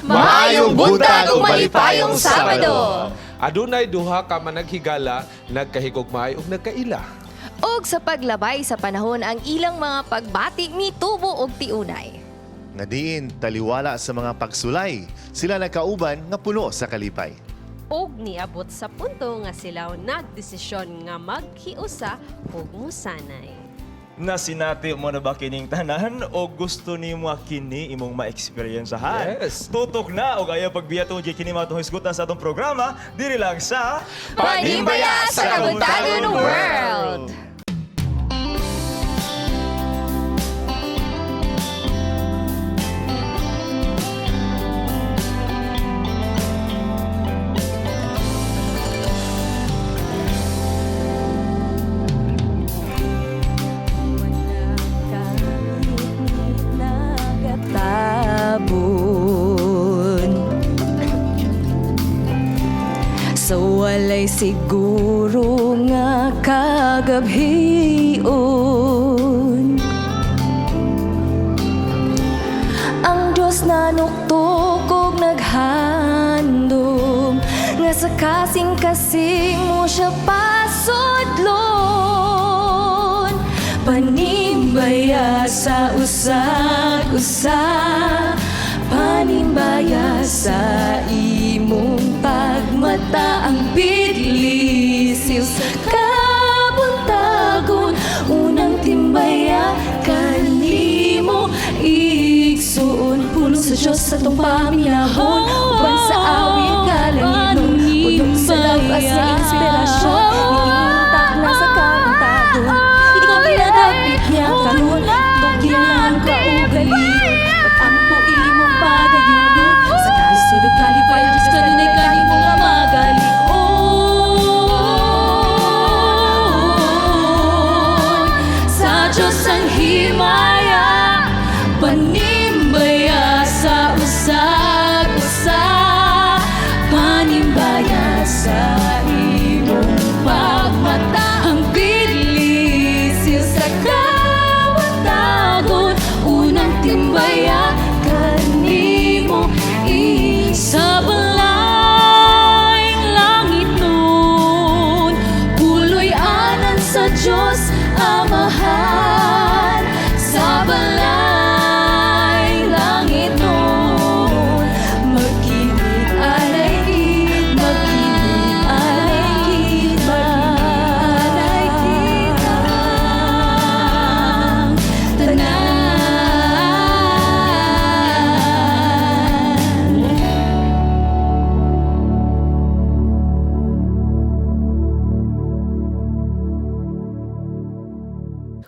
Maayong buntag ug malipayong Sabado. Adunay duha ka managhigala, nagkahigugmay ug nagkaila. Og sa paglabay sa panahon ang ilang mga pagbati mitubo og tiunay. Nga diin taliwala sa mga pagsulay, sila nagkauban nga puno sa kalipay. Og niabot sa punto nga sila nagdesisyon nga maghiusa ug musanay. Nasinati mo na ba kining tanan o gusto ni mo kini imong ma-experiencehan? Yes. Tutok na o ayaw pagbiyato di kini matong hisgutan sa atong programa diri lang sa Panimbaya sa Kabuntagon World. So walay siguro nga kagabhion ang Diyos na nuktok og naghandom nga sa kasing-kasing mo siya pasudlon. Panimbaya sa usag-usa, panimbaya sa imong pagmata ang bidlisiw sa kabuntagon. Unang timbaya kanimo igsuon, puno sa Diyos sa tong paminahon, uban sa awit kalanginon, puno sa labas sa inspirasyon ni imong Takna sa kabuntagon. Ikaw pinadapit niya karon, ikaw kailangan ka ugali, pag-ampo imong pagayunon sa kasulog kalipay, Diyos kanunay kanimong magaling. Sa Diyos ang himaya, panimbaya sa usag-usa, panimbaya sa imong pagmata ang bidlisiw sa kabuntagon. Unang timbaya kanimo sa balayng langit nun, puloy anan sa Diyos Amahan. Sa balayng langit nun, magkinig alay kita, magkinig alay kita, magkinig alay kita, tanan.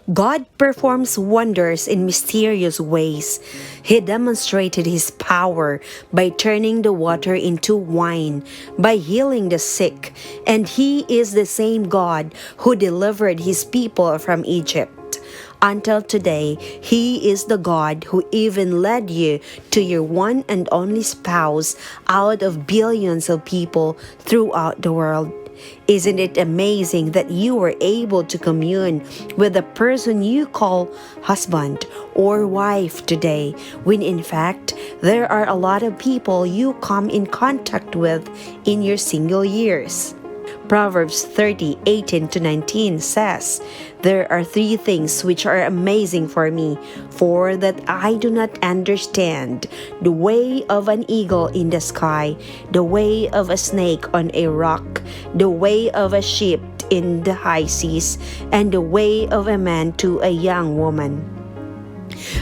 God performs wonders in mysterious ways. He demonstrated His power by turning the water into wine, by healing the sick, and He is the same God who delivered His people from Egypt. Until today, He is the God who even led you to your one and only spouse out of billions of people throughout the world. Isn't it amazing that you were able to commune with the person you call husband or wife today, when in fact, there are a lot of people you come in contact with in your single years? Proverbs 30:18-19 says, "There are three things which are amazing for me, for that I do not understand: the way of an eagle in the sky, the way of a snake on a rock, the way of a ship in the high seas, and the way of a man to a young woman."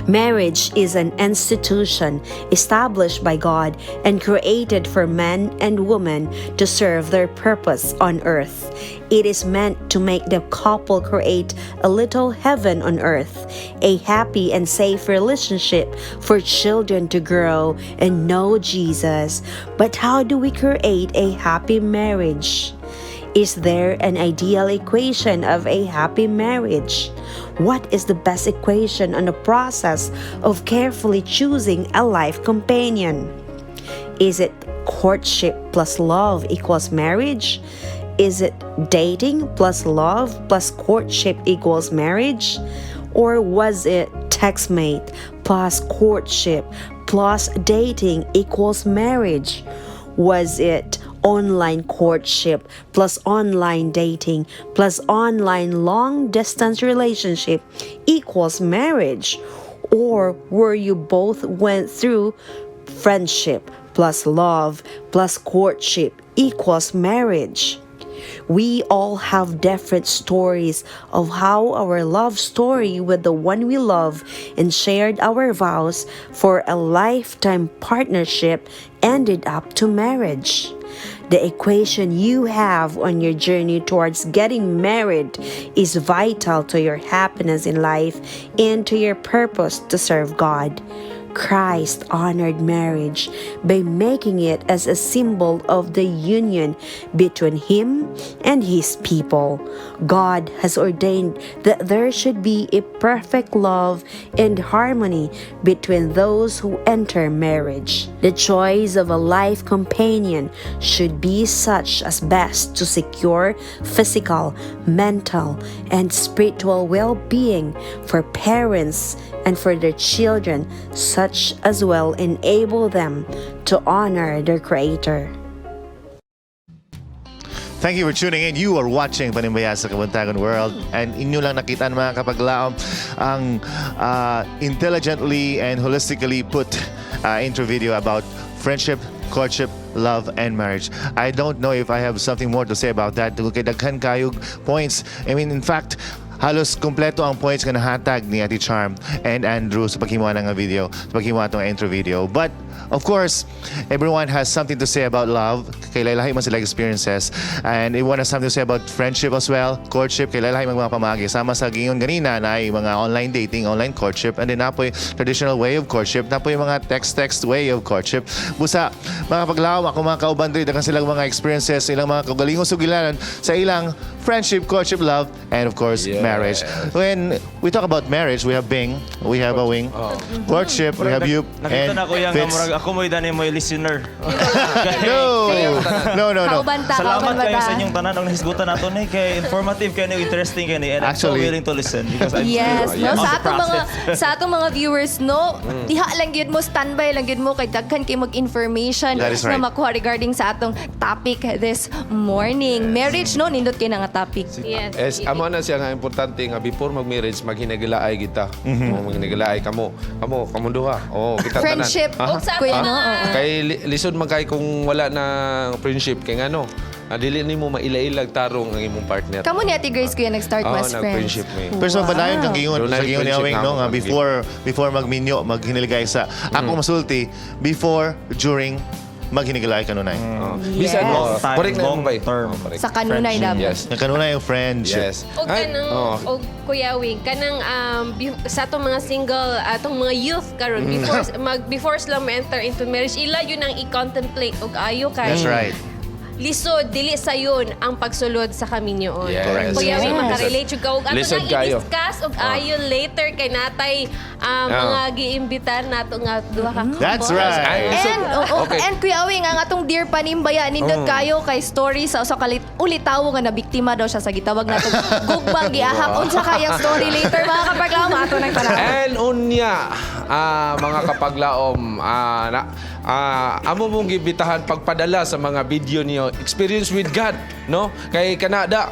Marriage is an institution established by God and created for men and women to serve their purpose on earth. It is meant to make the couple create a little heaven on earth, a happy and safe relationship for children to grow and know Jesus. But how do we create a happy marriage? Is there an ideal equation of a happy marriage? What is the best equation on the process of carefully choosing a life companion? Is it courtship plus love equals marriage? Is it dating plus love plus courtship equals marriage? Or was it textmate plus courtship plus dating equals marriage? Was it online courtship plus online dating plus online long distance relationship equals marriage? Or were you both went through friendship plus love plus courtship equals marriage? We all have different stories of how our love story with the one we love and shared our vows for a lifetime partnership ended up to marriage. The equation you have on your journey towards getting married is vital to your happiness in life and to your purpose to serve God. Christ honored marriage by making it as a symbol of the union between Him and His people. God has ordained that there should be a perfect love and harmony between those who enter marriage. The choice of a life companion should be such as best to secure physical, mental, and spiritual well-being for parents and for their children, such as well enable them to honor their Creator. Thank you for tuning in. You are watching Panimbaya sa Kabuntagon World, and inyo lang nakita mga kapaglaom ang intelligently and holistically put intro video about friendship, courtship, love, and marriage. I don't know if I have something more to say about that. Kay daghan kayog points. I mean, in fact, halos kompleto ang points nga nahatag ni Ate Charm and Andrew sa paghimuha ng video, sa paghimuha itong intro video. But of course, everyone has something to say about love. Kay lahi man sila experiences. And everyone has something to say about friendship as well, courtship. Kay lahi mga pamagi. Sama sa gingon ganina na ay mga online dating, online courtship. And then napoy traditional way of courtship. Napoy mga text way of courtship. Busa, mga paglaom, ako mga kauban diri, dagan silang mga experiences, ilang mga kaugalingong sugilanan sa ilang friendship, courtship, love, and of course, marriage. When we talk about marriage, we have Bing, we have Awing. Courtship, we have you, Nakita and na ko yung Fitz. murag ako mo dani mo listener. No. Kaubanta, Salamat kayo sa kaubanta. inyong tanan og nahisgutan nato ni kay informative kayo ni interesting kayo ni and I'm so Actually- willing to listen because I'm Yes, no, on sa the atong mga process. sa atong mga viewers, no, diha lang gyud mo, standby lang gyud mo kay daghan kay mag-information That is right. na makuha regarding sa atong topic this morning. Marriage, no, nindot kay nga topic. Yes. Amo na siya nga importante nga before mag-marriage maghinagilaay kita. Maghinagilaay kamo duha. Kita tanan. Friendship, Ah, kuya, no? Kay lisod man kay kung wala na friendship kay ngano. Dili nimo maila-ilag tarong ang imong partner. Kamo ni Ate Grace kuya nag-start mo as friends. nag-friendship may. Pero sa badayon kang gingon, Doon sa ay gingon ni friendship Awing, nga no, ako nga pag- before magminyo, maghiniligay sa, ako masulti, before, during, maghiniligay kanunay. Bisan mo, Long time, correct na long mo ba? term. Sa kanunay dapat. Yes. Yung kanunay yung friendship. Yes. O kanang, oh. o Kuya Wing, kanang sa atong mga single, atong mga youth karon before sila enter into marriage, ila yun ang i-contemplate og ayo kay. That's right. Lisod, dili sa yun ang pagsulod sa kaminyoon. Yes. Correct. Kuya Wing, Yes. makarelate yung kawag. Ato Lisod nang kayo. i-discuss og ayo later kay natay mga giimbitar nato nga duha ka couple. That's right. And, Okay. and Kuya Awing, ang atong Dear Panimbaya, nindot kayo kay story sa usa ka ulitaw nga na biktima daw siya sa gitawag nato gugmang giahak. Unsa kayang story later mga kapaglaom ato nang para. And unya, mga kapaglaom, amo mong gibitahan pagpadala sa mga video niyo, experience with God, no? Kay kanada,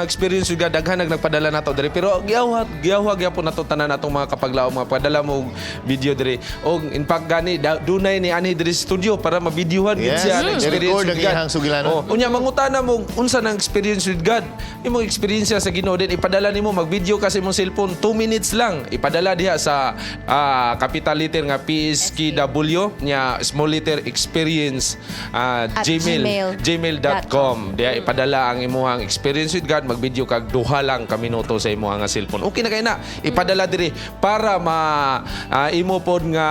experience with God, daghan nagpadala nato diri. Pero giyawag yapon nato tanan natong mga kapaglaom, mga padala mo og video diri. Og in fact gani dunay ni ani diri sa studio para mabidyohan gid Yes. siya ang experience I-record with ang God. iyang sugilanon. Unya mangutana mo unsa nang experience with God. Imong experience sa Ginoo din ipadala nimo mag-video kasi imong cellphone 2 minutes lang. Ipadala diha sa capital letter nga PSKW nya small letter experience gmail.com. Diha ipadala ang imong experience with God, mag-video kag duha lang ka minuto sa imong nga cellphone. Okay na kay na. Ipadala diri para imo pod nga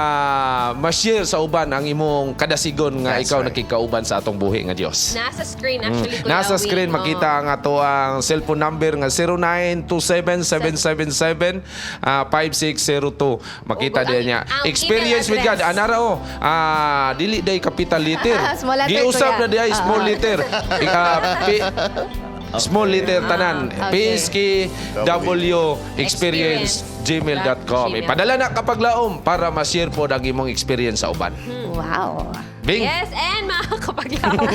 ma-share sa uban ang imong kadasigon nga That's ikaw right. nakikauban sa atong buhi nga Dios. Nasa screen actually Kuya Nasa Wing. screen makita ang ato ang cellphone number nga 0927-777-5602. Makita Ug din niya. ang Experience email with God. address. Anara dili day capital letter. Small letter, Giusap kuya. na day small letter. Small letter tanan. Okay. PSKW experience gmail.com. Ipadala na kapag laom para ma-share po ang imong experience sa uban. Wow. Bing. Yes, and mga kapaglaom.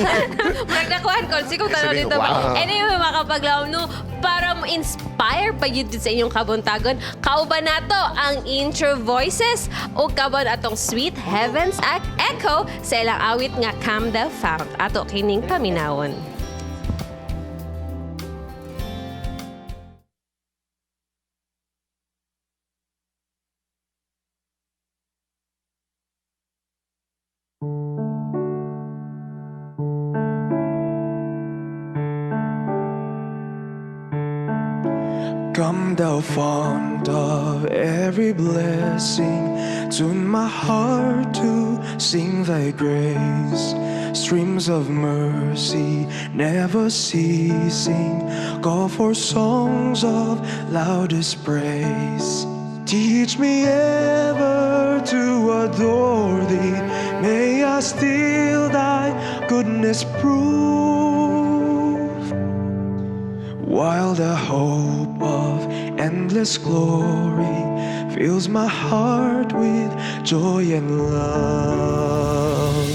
Magdakuhan ko. Sikong tanong dito. Wow. Anyway, mga kapaglaom, no, para ma-inspire pa yun sa inyong kabuntagon, kauban nato ang intro voices o kaban atong Sweet Heavens Echo sa ilang awit nga Calm the Fount. Ato kining paminawon. Come thou fount of every blessing, tune my heart to sing thy grace. Streams of mercy never ceasing, call for songs of loudest praise. Teach me ever to adore thee, may I still thy goodness prove, while the hope of endless glory fills my heart with joy and love.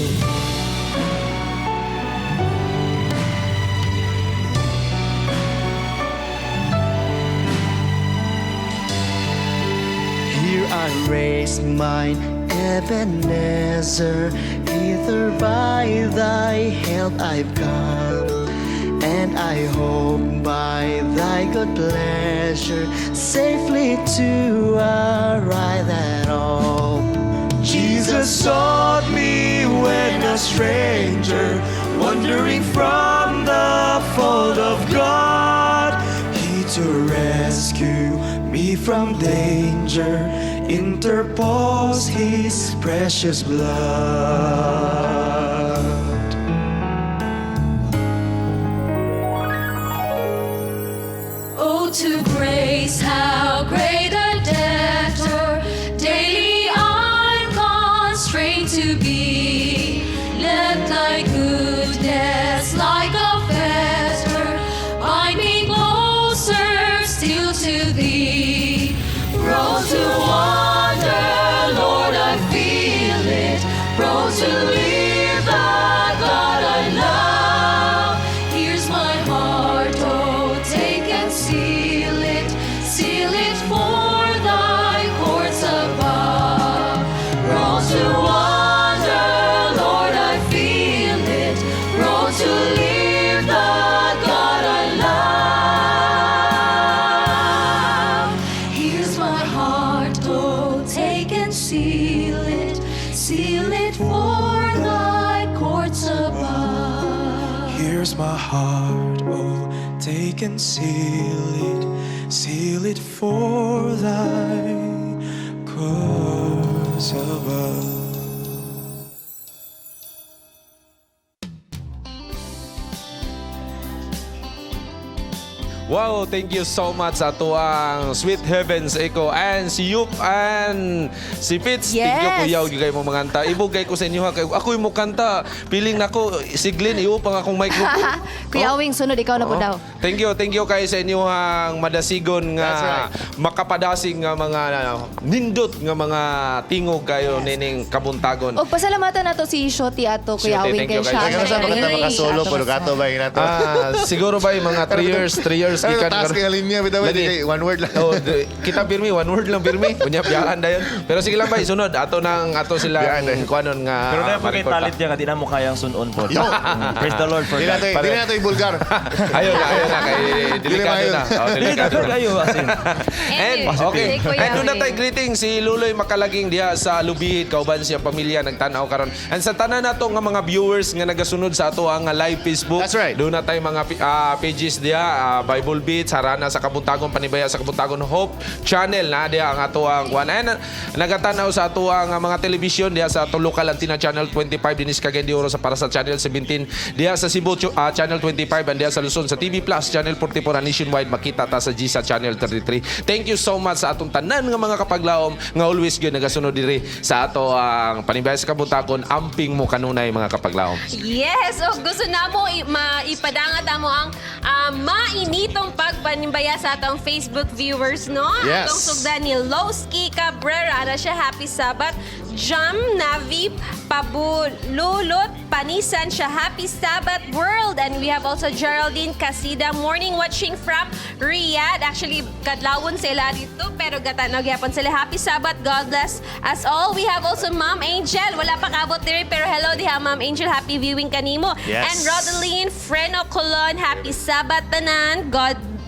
Here I raise mine Ebenezer, hither by thy help I've come, and I hope by thy good pleasure safely to arrive at all. Jesus sought me when a stranger, wandering from the fold of God. He to rescue me from danger interposed his precious blood. Oh, to grace, how great a debtor daily I'm constrained to be. Let thy goodness like a fetter bind me closer still to thee. Prone to wander, Lord, I feel it. Prone to leave the God I love. Here's my heart, oh, take and seal it for thy courts above. Prone to wander, Lord, I feel it. Prone to leave the God I love. Here's my heart, oh, take and seal it for thy courts above. Here's my heart, oh, take and seal it for thy course above. Wow, thank you so much sa tuang Sweet Heavens Echo and si Yup and si Fitz. Yes. Thank you kuya, gigay mo manganta. Ibugay ko sa inyo ha. Ako yung kanta. Piling nako siglin iupang akong microphone. Kuya Awing, sunod ikaw na po daw. Thank you kay sa inyo ang madasigon nga That's right. makapadasing nga mga nindot nga mga tingog kayo nining kabuntagon. O pasalamatan nato si Shoti ato Kuya Shoti, Awing thank you, kay guys. siya. Kaya sa pagkata makasolo, pero gato ba yun nato? Siguro ba yung mga 3 years Ano gikan taas kaya linya, bitaw, Lagi. one word lang. Oh, kita pirmi, one word lang pirmi. Kunya biyaan dayon. Pero sige lang ba, sunod ato sila Biyaan na. kuanon nga. Pero na po kay ma-record talent niya, di na mo kayang sunon po. Yo! Praise the Lord for Hindi that. na ito ibulgar. Ayun na kay delikado na. Oh, delikado na. Kayo, asin. And okay. Thank you, Kuya And doon na Awing. tayo greeting si Luloy Makalaging diha sa Lubihit, kauban siya pamilya nagtanaw karon. And sa tanan nato nga mga viewers nga nagasunod sa ato ang live Facebook. That's right. Doon na tayo mga pages diha, Bible Bible Beats, Harana sa Kabuntagon, Panimbaya sa Kabuntagon, Hope Channel na diya ang ato ang kuan. Ay nagatanaw sa ato ang mga television diya sa ato local antenna channel 25 dinis Cagayan de Oro sa para sa channel 17 diya sa Cebu channel 25 and diya sa Luzon sa TV Plus channel 44 nationwide makita ta sa GSA channel 33. Thank you so much sa atong tanan nga mga kapaglaom nga always gyud nagasunod diri sa ato ang Panimbaya sa Kabuntagon. Amping mo kanunay mga kapaglaom. Yes, gusto na mo ipadangat mo ang mainitong pagpanimbaya sa atong Facebook viewers, no? Yes. Atong sugdan ni Lowski Cabrera na siya happy Sabat. Jam Navi Pabululot Panisan siya happy Sabat world. And we have also Geraldine Casida morning watching from Riyadh. Actually kadlawon sila dito pero gatanog yapon sila happy Sabat, God bless us all. We have also Ma'am Angel, wala pa kabot diri pero hello diha Ma'am Angel, happy viewing kanimo. Yes. And Rodeline Freno Colon, happy Sabat tanan,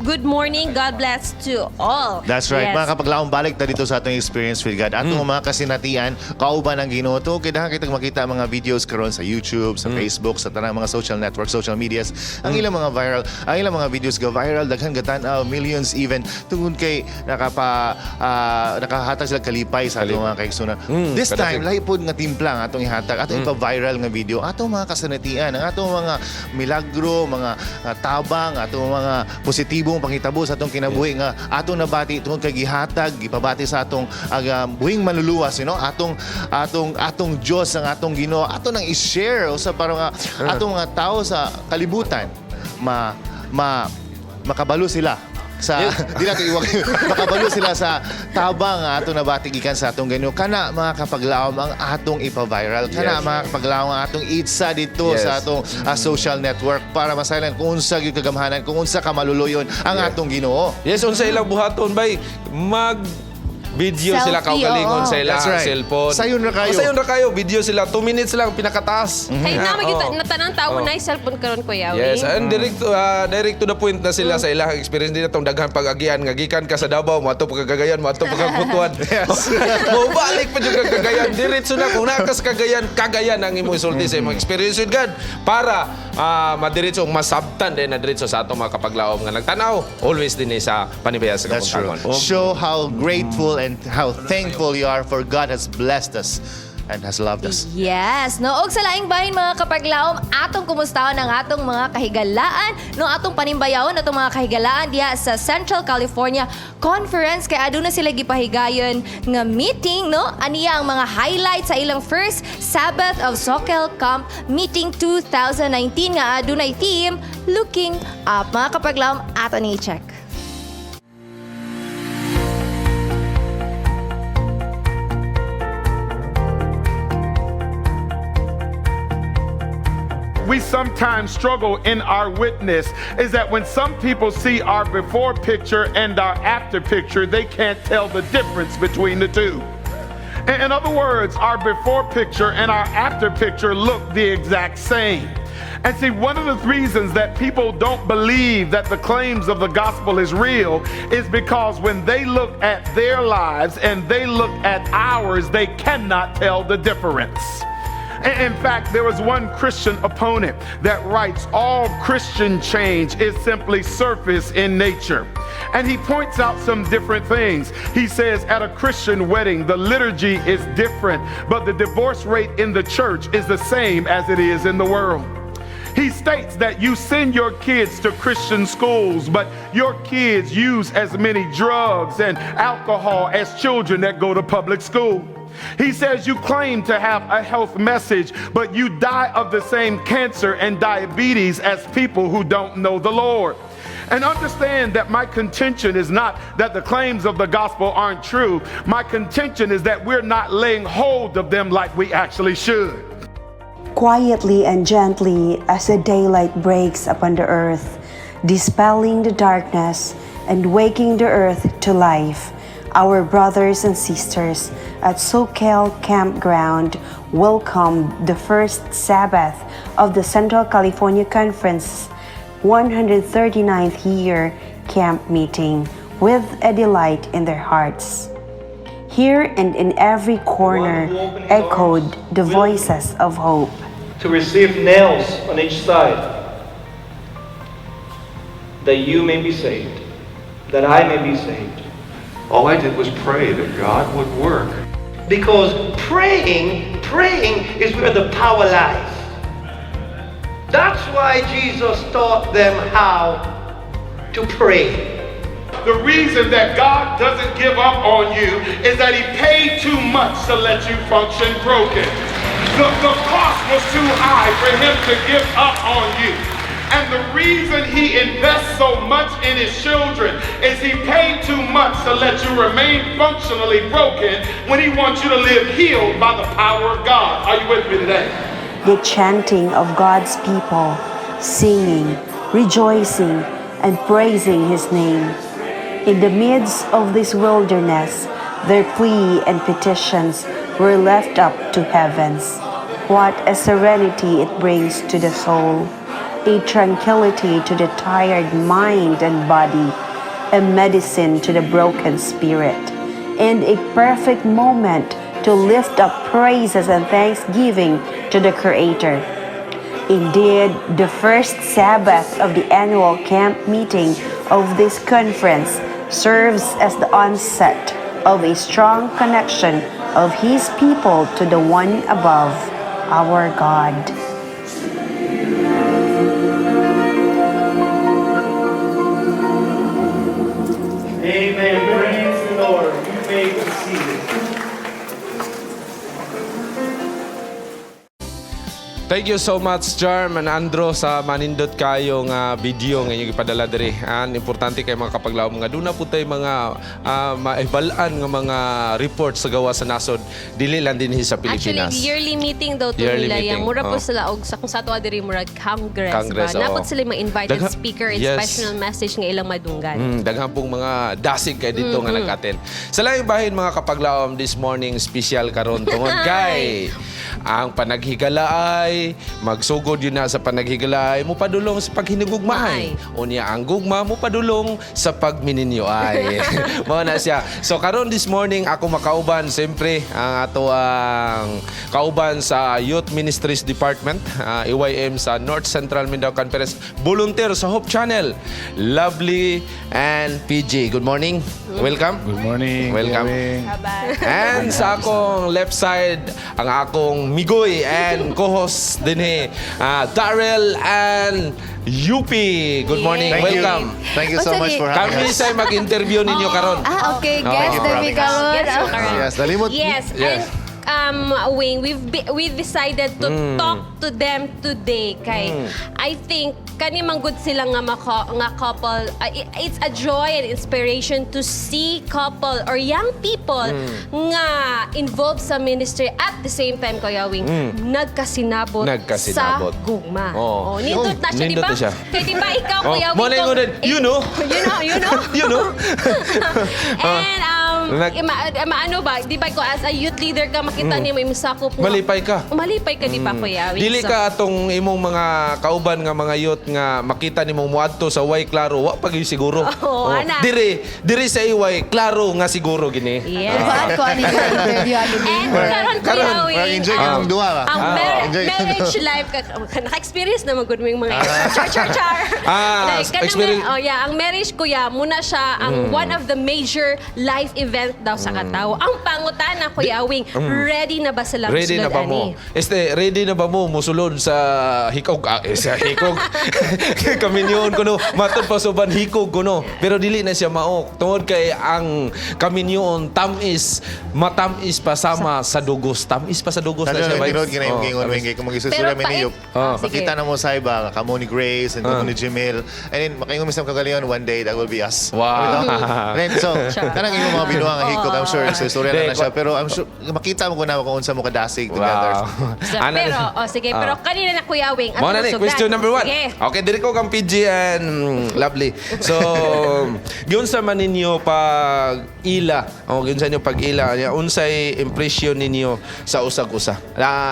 good morning, God bless to all. That's right. Yes. Mga kapaglaong balik ta dito sa atong experience with God. Atong mga kasinatian, kauban ang Ginoo. Kailangan kitang makita ang mga videos karon sa YouTube, sa Facebook, sa tanang mga social networks, social medias. Ang ilang mga viral, ang ilang mga videos go viral, daghan gatan millions even tungod kay nakahatag sila kalipay sa atong mga kaigsunan. This time, lahi pod nga timpla nga atong ihatag, atong ipa-viral nga video, atong mga kasinatian, ang atong mga milagro, mga tabang, atong mga positibong pangitabo sa atong kinabuhi nga atong nabati tungod kay gihatag gipabati sa atong buhing manluluwas, atong Dios ang atong Ginoo ato nang i-share sa para nga atong mga tao sa kalibutan makabalo sila sa di nato iwag makabalo sila sa tabang nga atong nabati gikan sa atong Ginoo kana mga kapaglaom ang atong ipa-viral kana mga kapaglaom ang atong itsa dito sa atong social network para masalan kung unsa gyud kagamhanan kung unsa ka maluluyon ang atong Ginoo. Yes, unsa ilang buhaton bay video Selfie, sila kaugalingon sa ilang That's right. cellphone. Sayon ra kayo. Sayon ra kayo, video sila 2 minutes lang pinakataas. Hey, na Oo. natanang tao na cellphone karon Kuya Yes, Wing. and direct to the point na sila sa ilang experience din itong daghan pag-agian nga gikan ka sa Davao mo ato pagkagayan mo ato pagkabutuan. Mo balik pa jud kag Cagayan diretso na kung nakas Cagayan ang imong isulti sa imong experience with God para madiretso masabtan din na diretso sa atong mga kapaglaom nga nagtanaw always din sa Panimbaya sa That's true. Kabuntagon. Show how grateful and how thankful you are for God has blessed us and has loved us. Yes, no. Og sa laing bahin mga kapaglaom, atong kumustahon ang atong mga kahigalaan, no atong panimbayawon atong mga kahigalaan diha sa Central California Conference kay aduna sila gipahigayon nga meeting, no. Aniya ang mga highlights sa ilang first Sabbath of Sokel Camp Meeting 2019 nga adunay theme Looking Up. Mga kapaglaom, ato ni check. We sometimes struggle in our witness is that when some people see our before picture and our after picture, they can't tell the difference between the two. In other words, our before picture and our after picture look the exact same. And see, one of the reasons that people don't believe that the claims of the gospel is real is because when they look at their lives and they look at ours, they cannot tell the difference. In fact, there was one Christian opponent that writes all Christian change is simply surface in nature. And he points out some different things. He says at a Christian wedding, the liturgy is different, but the divorce rate in the church is the same as it is in the world. He states that you send your kids to Christian schools, but your kids use as many drugs and alcohol as children that go to public school. He says you claim to have a health message, but you die of the same cancer and diabetes as people who don't know the Lord. And understand that my contention is not that the claims of the gospel aren't true. My contention is that we're not laying hold of them like we actually should. Quietly and gently as the daylight breaks upon the earth, dispelling the darkness and waking the earth to life, our brothers and sisters at Sokel Campground welcomed the first Sabbath of the Central California Conference 139th year camp meeting with a delight in their hearts. Here and in every corner echoed the voices of hope. To receive nails on each side. that you may be saved, that I may be saved. All I did was pray that God would work. Because praying is where the power lies. That's why Jesus taught them how to pray. The reason that God doesn't give up on you is that He paid too much to let you function broken. The cost was too high for Him to give up on you. And the reason He invests so much in His children is He paid too much to let you remain functionally broken when He wants you to live healed by the power of God. Are you with me today? The chanting of God's people, singing, rejoicing, and praising His name. In the midst of this wilderness, their plea and petitions were left up to heavens. What a serenity it brings to the soul, a tranquility to the tired mind and body, a medicine to the broken spirit, and a perfect moment to lift up praises and thanksgiving to the Creator. Indeed, the first Sabbath of the annual camp meeting of this conference serves as the onset of a strong connection of His people to the one above, our God. Amen. Praise the Lord. You may be seated. Thank you so much, Charm and Andro, sa manindot kayong video nga inyong ipadala diri. Importante kay mga kapaglaom nga duna po tayo mga maibalaan nga mga reports sa gawa sa nasod dili lang din sa Pilipinas. Actually, yearly meeting daw to Yearly nila. meeting, Yung mura po oh. sila og sa kung sa tuwa diri murag Congress ba. Oo. Napot sila mga invited Dagha- speaker and yes. special message nga ilang madunggan. Daghan pong mga dasig kay dito nga nag-attend. Sa laing bahin mga kapaglaom this morning special karon tungod kay ang panaghigalaay magsugod yun na sa panaghigalaay mo padulong sa paghinugugmaay. Unya ang gugma mo padulong sa pagmininyoay. Mao na siya. So karon this morning ako makauban siyempre ang ato ang kauban sa Youth Ministries Department, EYM sa North Central Mindanao Conference, volunteer sa Hope Channel, Lovely and PJ. Good morning. Welcome. Good morning. Welcome. And sa akong left side, ang akong migoy and co-host din Darrell and UP. Good morning. Thank Welcome. you. Thank you so much for having Kami us. say mag-interview ninyo karon. Okay, Okay. guest Thank you na for mi having karon. Guest mo karon. Yes, dalimot. Yes, Yes. and Wing, we decided to talk to them today kay I think kani man good sila nga couple. It's a joy and inspiration to see couple or young people nga involved sa ministry at the same time Kuya Wing nagkasinabot sa gugma. Oh. Nindot na siya, di Nindot ba? na siya. Kaya di ba ikaw Kuya Wing? Mo na yung you know. You know. You know. And ano ba, di ba ko as a youth leader ka makita niyo may sakop nga. Malipay ka. Malipay ka di ba Kuya Wing? Dili ka atong imong mga kauban nga mga youth nga makita nimo muadto sa way klaro wa pag siguro. Oo, ana. Diri sa iway klaro nga siguro gini. Yes. Ba ko ani ka interview ani And karon Kuya Wing. Enjoy ka mong duha ba? Ang Enjoy. marriage life naka-experience na magud mo yung mga char. Like, kanang experience. ang marriage kuya muna siya ang one of the major life event daw sa katawo. Ang pangutana Kuya Wing, ready na ba sila Ready na ba mo? Ready na ba mo musulod sa hikog? Sa hikog. Kaminyon ko no. Matod pa suban hikog ko no. Pero dili na siya maok. Tungod kay ang kaminyon matamis pa sama sa dugos. Tamis pa sa dugos na siya. Nagkaroon ka na yung gingon wing kung mag-isusura Pero miniyop. sige. Makita na mo sa iba, kamo ni Grace and kamo ni Jamil. And then, makaingon mismo kagalingon, one day, that will be us. Wow. And then, so, kanang yung mga binuang hikog, I'm sure, so istorya na na siya. Pero I'm sure, makita mo ko na kung unsa mo kadasig together. Pero, sige, pero kanina na Kuya Wing. Mo na ni, question number 1. Sige. Okay, diri ko kang PG and Lovely. So, giun sa man ninyo pag-ila. Giun sa inyo pag-ila. Unsay impression ninyo sa usag-usa?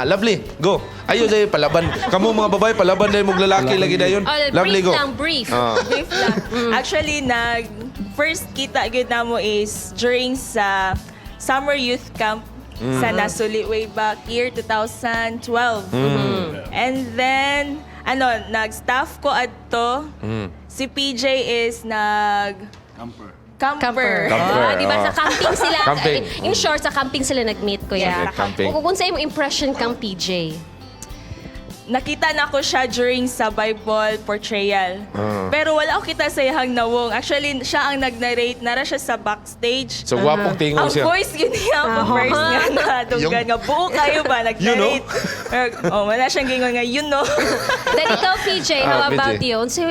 Lovely, go. Ayo say palaban. Kamu mga babae, palaban dahil mong lalaki lagi dayon. Lovely, go. Brief. Brief lang. Actually, first kita gyud namo is during sa summer youth camp sa nasuli way back year 2012. And then nag-staff ko adto Si PJ is camper. Camper. Di ba sa camping sila? Camping. In short, sa camping sila nag-meet ko yan. Okay, camping. Kung sa imong impression kang PJ. Nakita na ko siya during sa Bible portrayal. Pero wala ako kita sa iyang nawong. Actually, siya ang nag-narrate. Nara siya sa backstage. So, gwapong tingog Ang siya. voice yun niya pa first nga na. Dunggan nga, buo kayo ba? Nag-narrate. Wala siyang gingon nga, Then ikaw, PJ, how PJ. about you? So,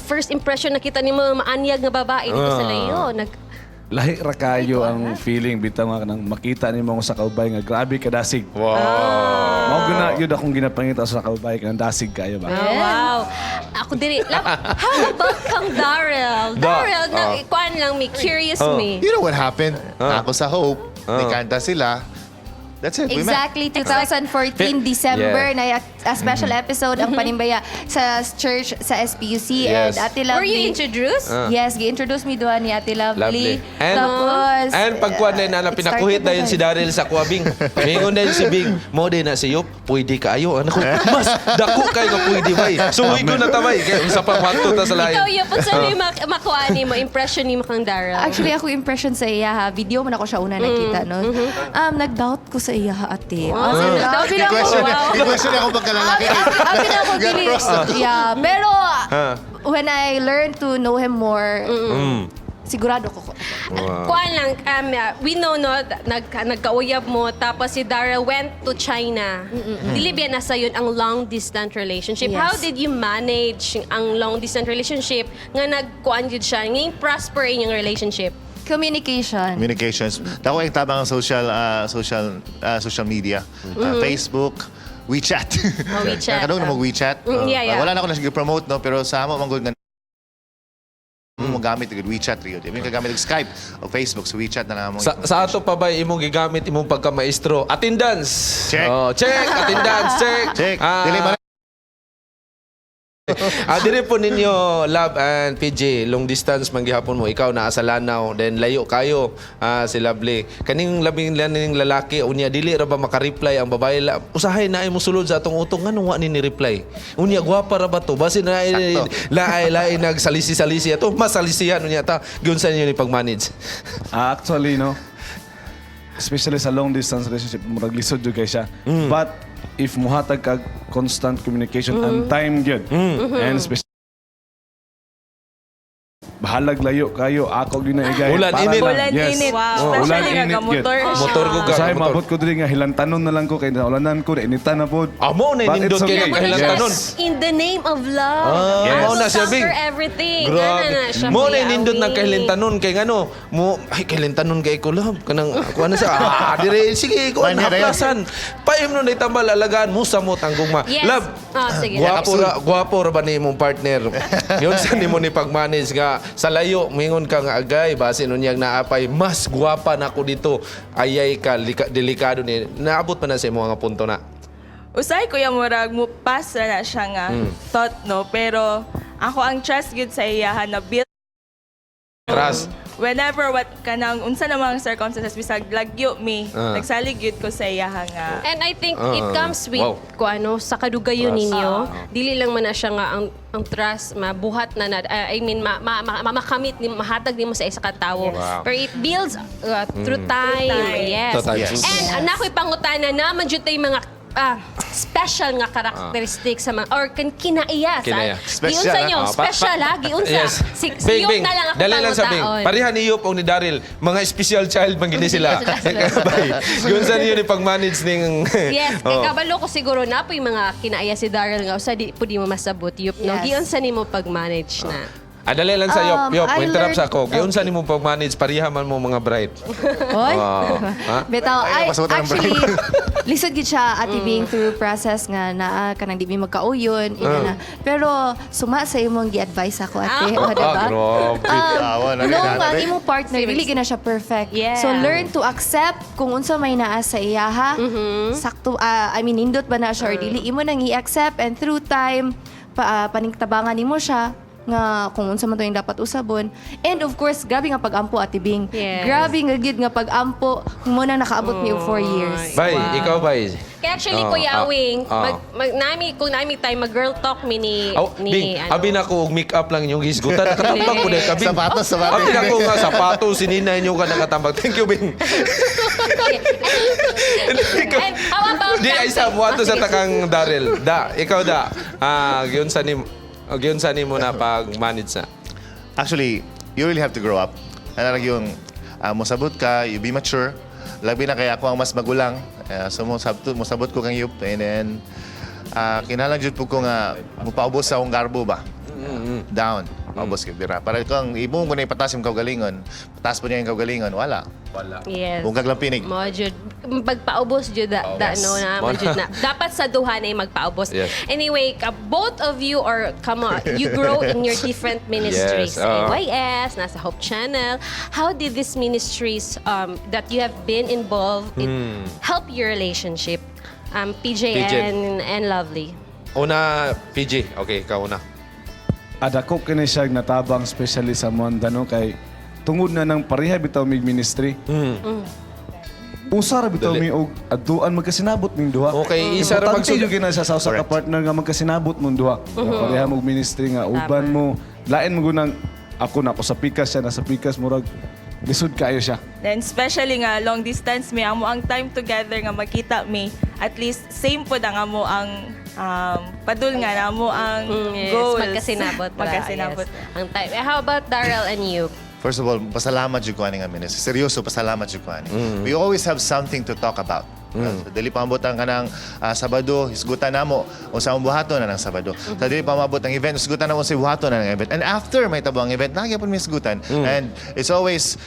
first impression nakita ni mo maanyag nga babae dito sa layo. Lahi ra kayo ang feeling bitaw nga nang makita nimo sa kaubay nga grabe ka dasig. Wow. Mao guna yun akong ginapangita sa kaubay nga dasig kayo ba. Oh, wow. Ako diri. How about kang Daryl? Daryl, kuan lang me, curious me. You know what happened? Ako sa Hope, may kanta sila. That's it. We met. Exactly, 2014 December na a special episode ang Panimbaya sa church sa SPUC Yes. and Ate Were Lovely. you introduced? Yes, gi-introduce me doon ni Ate Lovely. Lovely. And- Tapos And pagkuhan na it pinakuhit started na yun si Daryl sa kuwabing. Mingon na yun si Bing. Mo din na si Yop, pwede kayo. Ano ko, mas dako kayo nga pwede bay. So, ko na tabay. Kaya sa pamato ta sa lain. Ikaw, Yup, kung saan yung makuha ni mo, impression ni mo kang Daryl? Actually, ako impression sa iya ha. Video man ako siya una nakita, no? Nag-doubt ko sa iya, ate. I-question ako pagkalalaki. Abi na ako dili. Yeah, pero when I learned to know him more, sigurado ko. Kuan lang, we know no, nagkauyab mo, tapos si Daryl went to China. Dili ba nasa yun ang long-distance relationship? Yes. How did you manage ang long-distance relationship nga nagkuan yun siya, ngayon prosper in yung relationship? Communications. Dako yung tabang ang social media. Facebook, WeChat. WeChat. Kadong na mag-WeChat. Yeah. Wala na ako na promote no, pero sa amo manggod nga gamit ng WeChat rio. Di ka gamit ng Skype o Facebook, so WeChat na lang mo. Sa ato pa ba imong gigamit imong pagka-maestro? Attendance. Check. Check. Attendance. Check. Check. Dili man. Dire po ninyo, Love and PJ, long distance man gihapon mo, ikaw naa sa Lanao, then layo kayo si Lovely. Kaning labing laning lalaki unya dili ra ba maka-reply ang babae usahay na ay mo sulod sa atong utong ngano wa ni reply. Unya gwapa ra ba to? Basi na laay nagsalisi-salisi ato, masalisihan unya ta. Giunsa niyo ni pag-manage? Actually no. Especially sa long distance relationship murag lisod jud kay siya. But if muhatag kag constant communication and time gyud. And especially bahalag layo kayo ako din na igay. Ulan init. Ulan init. Ulan Especially nga init motor. Motor ko ka. Usahay mabot ko diri nga hilantanon na lang ko kay ulanan ko initan na pod. Amo na But nindot it's kay okay. kahilantanon. In the name of love. Amo na siya Bing. Conquer everything. Grabe. Mo na nindot ng kahilintanon kay ngano. Mo ay kahilintanon kay ko love kanang ako na sa dire sige ko haplasan. Paim no itambal alagaan mo sa mo tanggong ma. Yes. Love. Sige. Guwapo ra ba ni imong partner? Yun sa nimo ni pag-manage nga sa layo mingon ka nga agay base nun yang naapay mas guwapa na ako dito. Ayay ka delikado ni. Naabot pa na sa imong mga punto na. Usay ko yung murag mo pass na siya nga thought no, pero ako ang trust good sa iyahan na build Trust. whenever what kanang unsa namang circumstances bisag lagyo me nagsalig gyud ko sa iyahan nga. And I think it comes with sa kadugayon ninyo. Dili lang man na siya nga ang trust mabuhat na I mean makamit ni mahatag nimo sa isa ka tawo. Pero it builds through time. Yes. Yes. And nakoy pangutana naman jud tay mga special nga characteristics sa mga or kinaiya Special, giunsa nyo special giunsa Yes. Siyop Bing, na lang ako dali lang sa Bing. pangutaon. Pareha ni Yop o ni Daryl, mga special child man gini sila. Giunsa niyo ni pag-manage ning Yes, kay kabalo ko siguro na po yung mga kinaiya si Daryl nga usa di mo masabot Yup no. Yes. Giunsa nimo pag-manage na. Dali lang sa Yop. Yop, I interrupt sa learned- ako. Giunsa nimo pag-manage pareha man mo mga bride. Oy. Ha? Bitaw, ay, masuot ang actually, lisod gid siya Ate Bing through process nga na kanang di mi magkauyon, ina na. Pero suma sa imong gi-advise ako ate, o diba? Grabe. Awa na No, rin nga natin. imong partner dili gina siya perfect. Yeah. So learn to accept kung unsa may naa sa iya ha. Sakto I mean nindot ba na siya or dili imo nang i-accept and through time paningtabangan nimo siya nga kung unsa man to yung dapat usabon. And of course, grabe nga pag-ampo Ate Bing. Yes. Grabe nga gid nga pag-ampo mo na nakaabot niyo 4 years. Bay, ikaw bay. Kaya actually, Oh, Kuya Awing, oh. kung nami tayo mag-girl talk mi ni... Bing, abi na ko make up lang inyong hisgutan. Nakatambak ko dahil ka, Bing. Sapatos, sapatos. Abi na ko nga sapatos, sininay nyo ka nakatambak. Thank you, Bing. And how about... Di, ay sa buwan to sa takang Daryl. Da, ikaw da. Giyon sa ni mo na pag-manage na. Actually, you really have to grow up. Ano yung musabot ka, you be mature. Labi na kaya ako ang mas magulang. So musabot ko kang yup. And then, kinalang jud po ko nga mupaubos sa akong garbo ba? Down. Paubos ka dira. Para kung ibong ko na ipatas yung kaugalingon, patas po niya yung kaugalingon, wala. Yes. Bungkag lang pinig. Mo jud pagpaubos jud Yes. no na mo jud na dapat sa duha na magpaubos. Yes. Anyway, both of you are you grow in your different ministries. Yes, AYS, nasa Hope Channel. How did these ministries that you have been involved in help your relationship? PJ and Lovely. Una, PJ. Okay, ikaw una. Adako kini siya natabang especially sa Mondano kay tungod na ng pareha bitaw mig ministry. Usa ra bitaw mi og adtuan magkasinabot ning duha. Okay, isa ra Importante magsuyo. gyud na sa ka partner nga magkasinabot mong duha. Pareha mong ministry nga uban mo lain mo gunang ako na ko sa pikas siya nasa pikas murag lisod kayo siya. Then especially nga long distance mi amo ang time together nga makita mi at least same po ang amo ang padul nga namo ang Yes, goals. magkasinabot. Magkasinabot. Yes. Ang type. How about Daryl and you? First of all, pasalamat jud ko ani nga ministry. Seryoso, pasalamat jud ko ani. We always have something to talk about. So, dili pa mabot ang kanang Sabado, hisgutan namo unsa ang buhaton na ng Sabado. Sa dili pa mabot ang event, hisgutan namo sa buhaton na ng event. And after may tabo ang event, nagyapon mi hisgutan. And it's always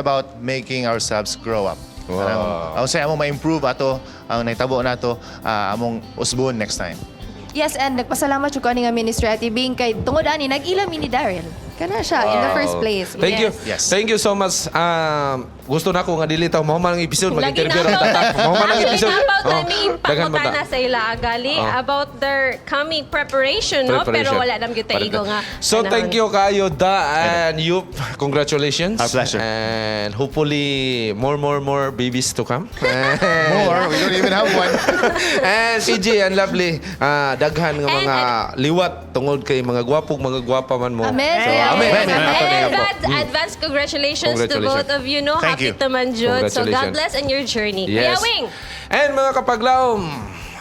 about making ourselves grow up. Wow. Ang amo ma-improve ato ang naitabo nato among usbon next time. Yes, and nagpasalamat yung nga ministry at ibing kay tungod ani nag-ila mi ni Daryl. Kana siya in the first place. Thank you. Yes. Thank you so much. Gusto na ko nga dili taw mao man ang episode Lagi mag-interview na ra tatak. Mao man ang episode. about Oh, na daghan mo Pangutana ta. sa ila agali about their coming preparation, no? Preparation. Pero wala nam gyud igo nga. So thank you kayo da and you. Congratulations. Our pleasure. And hopefully more babies to come. More, we don't even have one. And PJ and Lovely, daghan nga mga liwat tungod kay mga gwapog mga gwapa man mo. Amen. So, Yeah. amen. Amen. And advance congratulations to both of you, no? Thank Happy you. to manjud. So God Congratulations. bless in your journey. Yes. Kuya Wing. And mga kapaglaom,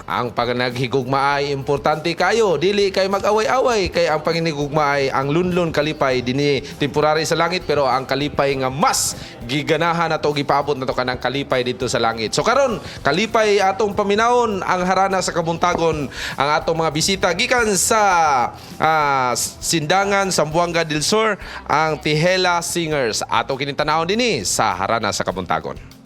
ang pagnagigugma ay importante kayo. Dili kay mag-away-away. Kay ang panginigugma ay ang lunlon kalipay. Dini temporary sa langit pero ang kalipay nga mas giganahan na to gipaabot na to kanang kalipay dito sa langit. So karon kalipay atong paminawon ang harana sa Kabuntagon ang atong mga bisita gikan sa Sindangan Zamboanga del Sur ang Tihela Singers. Ato kinintanawon dinhi sa harana sa Kabuntagon.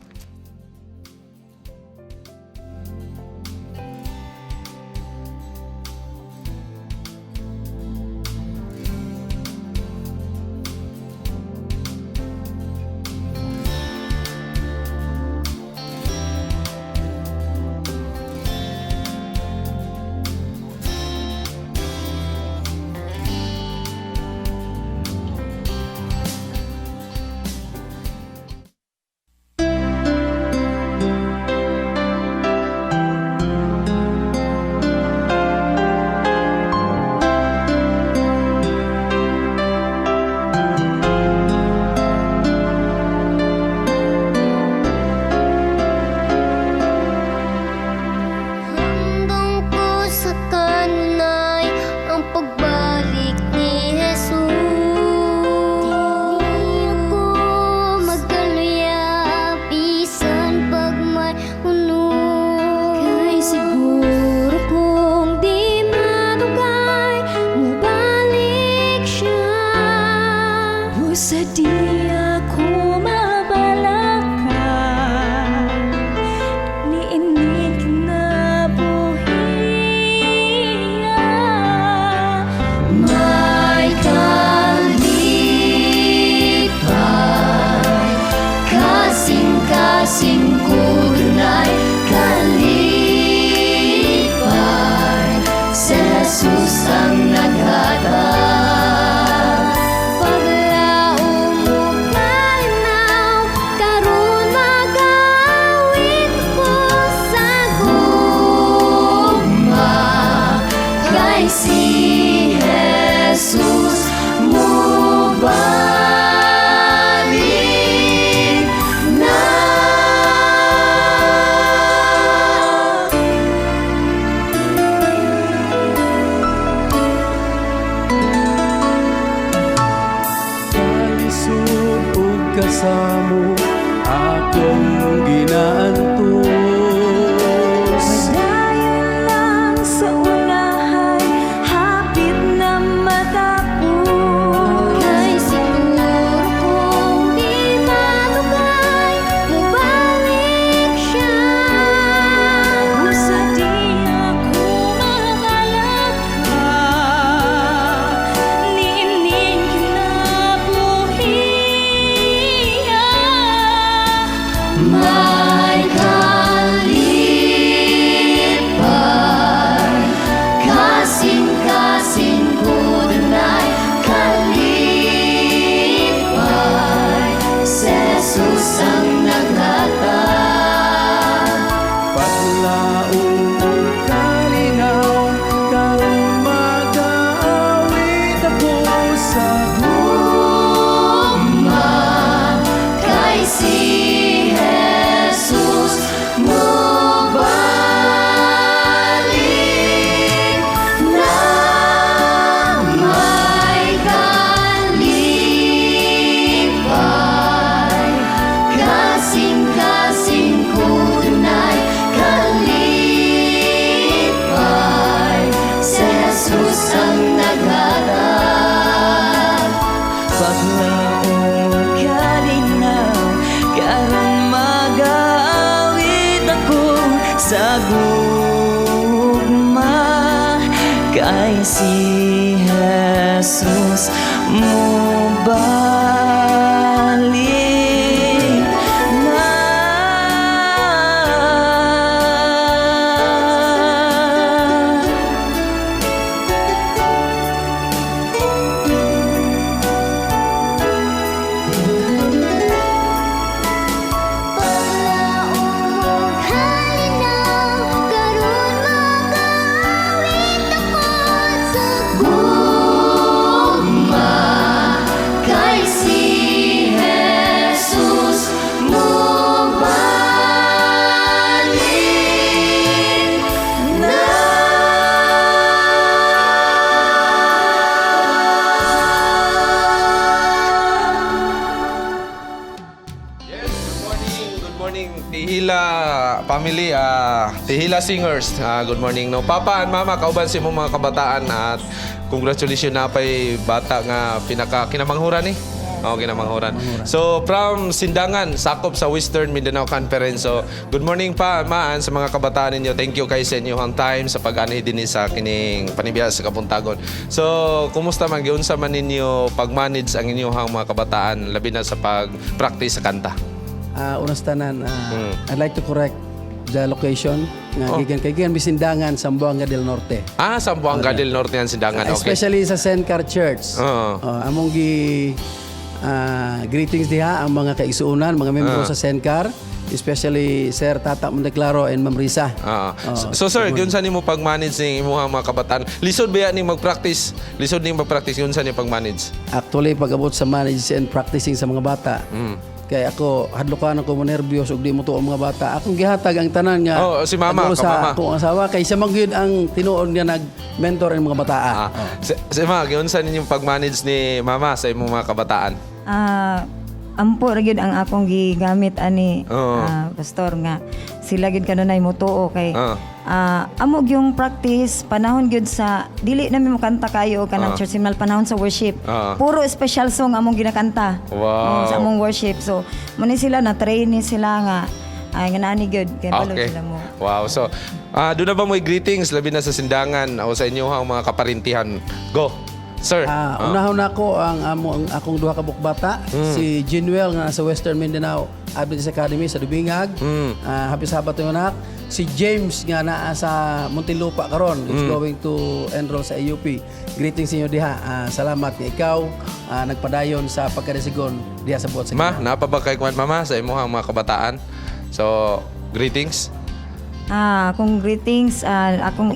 sa gugma kay si Jesus mubalik na. Tihila family, Tihila singers. Good morning no. Papa and mama, kauban si mo mga kabataan at congratulations na pay bata nga pinaka kinamanghuran ni. Kinamanghuran. So from Sindangan, sakop sa Western Mindanao Conference. So good morning pa maan sa mga kabataan ninyo. Thank you kay sa inyong time sa pag-anhi din sa kining Panimbaya sa Kabuntagon. So kumusta man giunsa man ninyo pag-manage ang inyong mga kabataan labi na sa pag-practice sa kanta? Unas tanan, I'd like to correct the location. Gigan Bisindangan, Zamboanga del Norte. Zamboanga del Norte ang Sindangan. Okay. Especially sa Sencar Church. Among greetings diha ang mga kaigsuunan, mga membro sa Sencar. Especially Sir Tata Monteklaro and Ma'am Risa. So sir, yun saan mo pag-manage ng imuhang mga kabataan? Lisod ba yan mag-practice? Lisod din mag-practice, yun saan yung pag-manage? Actually, pag-abot sa manage and practicing sa mga bata, kaya ako, hadlokan ako mo nervyos ug di mo to ang mga bata. Akong gihatag ang tanan nga. Si mama, sa akong asawa kay sa magyud ang tinuod nga nag-mentor ang mga bata. Si mama, yun saan yung pag-manage ni mama sa imong mga kabataan? Ampo ra gyud ang akong gigamit ani pastor nga sila gyud kanunay mo tuo kay amo yung practice panahon gyud sa dili namin mo kanta kayo kanang church hymnal panahon sa worship puro special song among ginakanta sa among worship so muni sila na train ni sila nga ay nga nani gyud kay balo sila mo. Wow, so do na ba mo greetings labi na sa Sindangan o sa inyong mga kaparintihan? Go. Sir. Unahon ako ang akong duha ka bukbata, si Jinwell nga sa Western Mindanao Adventist Academy sa Dubingag. Happy Sabbath yung anak. Si James nga naa sa Muntinlupa karon is going to enroll sa AUP. Greetings inyo diha. Salamat nga ikaw nagpadayon sa pagkaresigon diha sa buot sa Ma, napaba kay kwan mama sa imong mga kabataan. So, greetings. Akong greetings akong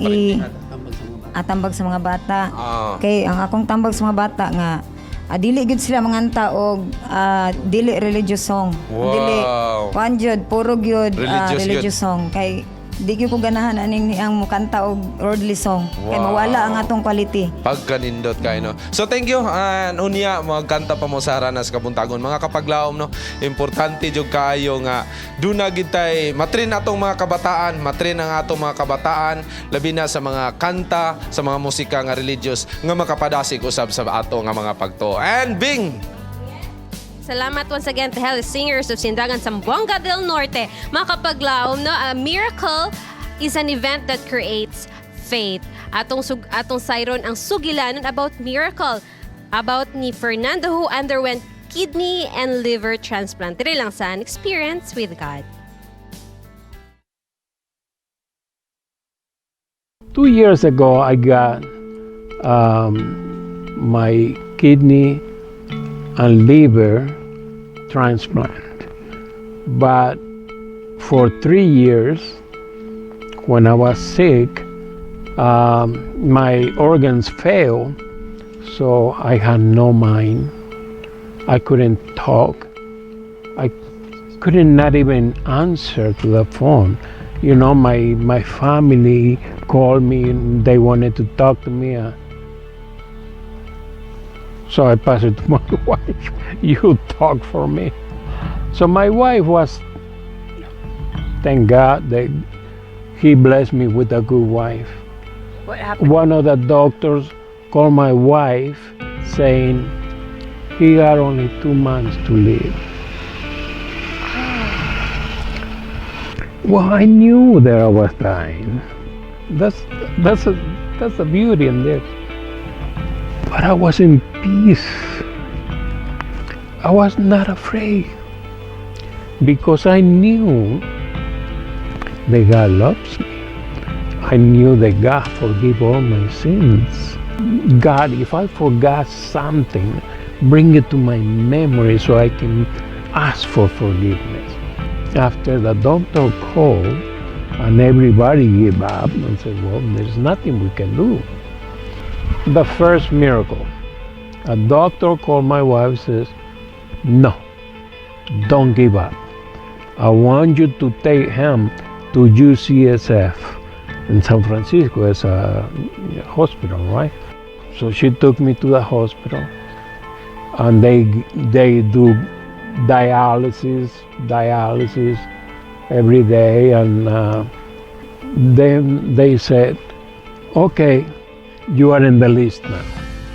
tambag sa mga bata. Kay ang akong tambag sa mga bata nga dili gud sila manganta og dili religious song. Dili one jud puro gyud religious song kay di gyud ko ganahan aning ang mukanta og worldly song kay mawala ang atong quality. Pagkanindot kay no. So thank you unya magkanta pa mo sa Harana sa Kabuntagon mga kapaglaom no. Importante jud kaayo nga duna gid tay matrin atong mga kabataan, matrin ang atong mga kabataan labi na sa mga kanta, sa mga musika nga religious nga makapadasig usab sa ato nga mga pagtuo. And Bing. Salamat once again to Hellas Singers of Sindangan, Zamboanga del Norte. Mga kapaglaom, no? A miracle is an event that creates faith. Atong sayron ang sugilanon about miracle. About ni Fernando who underwent kidney and liver transplant. Dili lang sa experience with God. 2 years ago, I got my kidney and liver transplant. But for 3 years, when I was sick, my organs failed, so I had no mind. I couldn't talk. I couldn't not even answer to the phone. You know, my family called me and they wanted to talk to me. So I passed it to my wife. You talk for me. So my wife was, thank God that He blessed me with a good wife. What happened? One of the doctors called my wife saying he got only 2 months to live. Well, I knew that I was dying. That's the beauty in this. But I was in peace. I was not afraid because I knew that God loves me. I knew that God forgive all my sins. God, if I forgot something, bring it to my memory so I can ask for forgiveness. After the doctor called and everybody gave up and said, well, there's nothing we can do. The first miracle, a doctor called my wife and says, no, don't give up. I want you to take him to UCSF in San Francisco as a hospital, right? So she took me to the hospital and they do dialysis every day, and then they said, okay, you are in the list now.